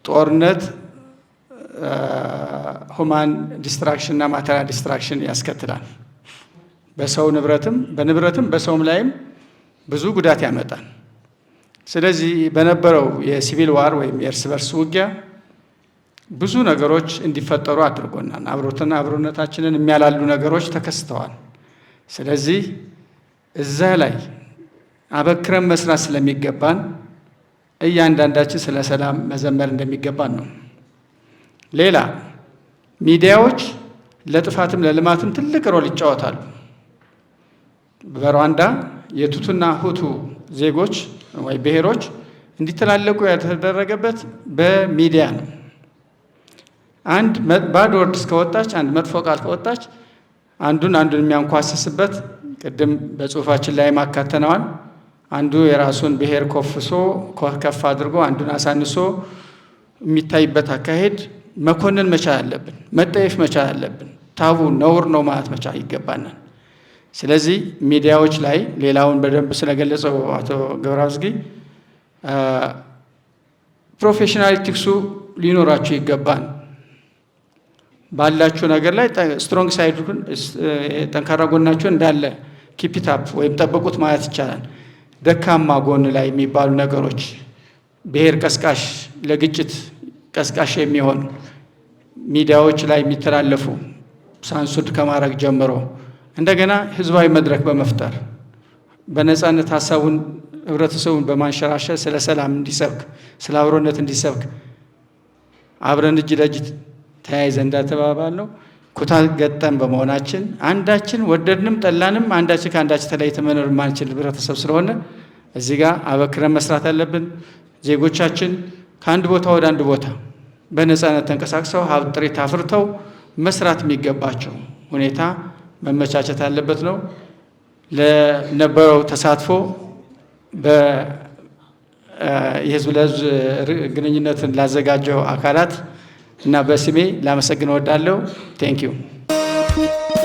ጦርነት human destruction እና material destruction ያስከትላል። በሰው ንብረትም በንብረትም በሰውም ላይም ብዙ ጉዳት ያመጣል። ስለዚህ በነበረው የ civil war ወይም የእርስ በርስ ውጊያ ብዙ ነገሮች እንዲፈጠሩ አድርጎናል። አብሮትና አብሮነታችንን የሚያላሉ ነገሮች ተከስተዋል። ስለዚህ እዛ ላይ አበክረን መስራት ስለሚገባን እያንዳንዳችን ስለ ሰላም መዘመር እንደሚገባን ነው። ሌላ ሚዲያዎች ለጥፋትም ለልማትም ትልቅ role ይጫወታሉ። በሩዋንዳ የቱቱና ሁቱ ዜጎች ወይ ብሔሮች እንዲተላለቁ የተደረገበት በሚዲያ ነው። አንድ bad word እስከወጣች፣ አንድ መጥፎ ቃል ከወጣች አንዱን አንዱን የሚያንኳስስበት ቅድም በጽሁፋችን ላይ ማካተነዋል። አንዱ የራሱን ብሔር ኮፍሶ ከፍ አድርጎ አንዱን አሳንሶ የሚታይበት አካሄድ መኮነን መቻል አለብን። መጠየፍ መቻል አለብን። Taboo ነውር ነው ማለት መቻል ይገባናል። ስለዚህ ሚዲያዎች ላይ ሌላውን በደንብ ስለገለጸው አቶ ገብረአዝጊ professional ethics ኡ ሊኖራችሁ ይገባል። ባላችሁ ነገር ላይ strong side፣ ጠንካራ ጎናችሁ እንዳለ keep it up ወይም ጠብቁት ማለት ይቻላል። ደካማ ጎን ላይ የሚባሉ ነገሮች ብሔር ቀስቃሽ፣ ለግጭት ቀስቃሽ የሚሆን ሚዲያዎች ላይ የሚተላለፉ ሳንሱድ ከማድረግ ጀምሮ እንደገና ህዝባዊ መድረክ በመፍጠር በነፃነት ሀሳቡን ህብረተሰቡን በማንሸራሸር ስለ ሰላም እንዲሰብክ፣ ስለ አብሮነት እንዲሰብክ፣ አብረን እጅ ለእጅ ተያይዘን እንዳተባባል ነው ኩታ ገጠም በመሆናችን አንዳችን ወደድንም ጠላንም አንዳችን ከአንዳችን ተለይተን መኖር የማንችል ህብረተሰብ ስለሆነ እዚህ ጋር አበክረን መስራት አለብን። ዜጎቻችን ከአንድ ቦታ ወደ አንድ ቦታ በነፃነት ተንቀሳቅሰው ሀብት ጥሪት አፍርተው መስራት የሚገባቸው ሁኔታ መመቻቸት አለበት ነው። ለነበረው ተሳትፎ የህዝብ ለህዝብ ግንኙነትን ላዘጋጀው አካላት እና በስሜ ላመሰግን እወዳለሁ። Thank you.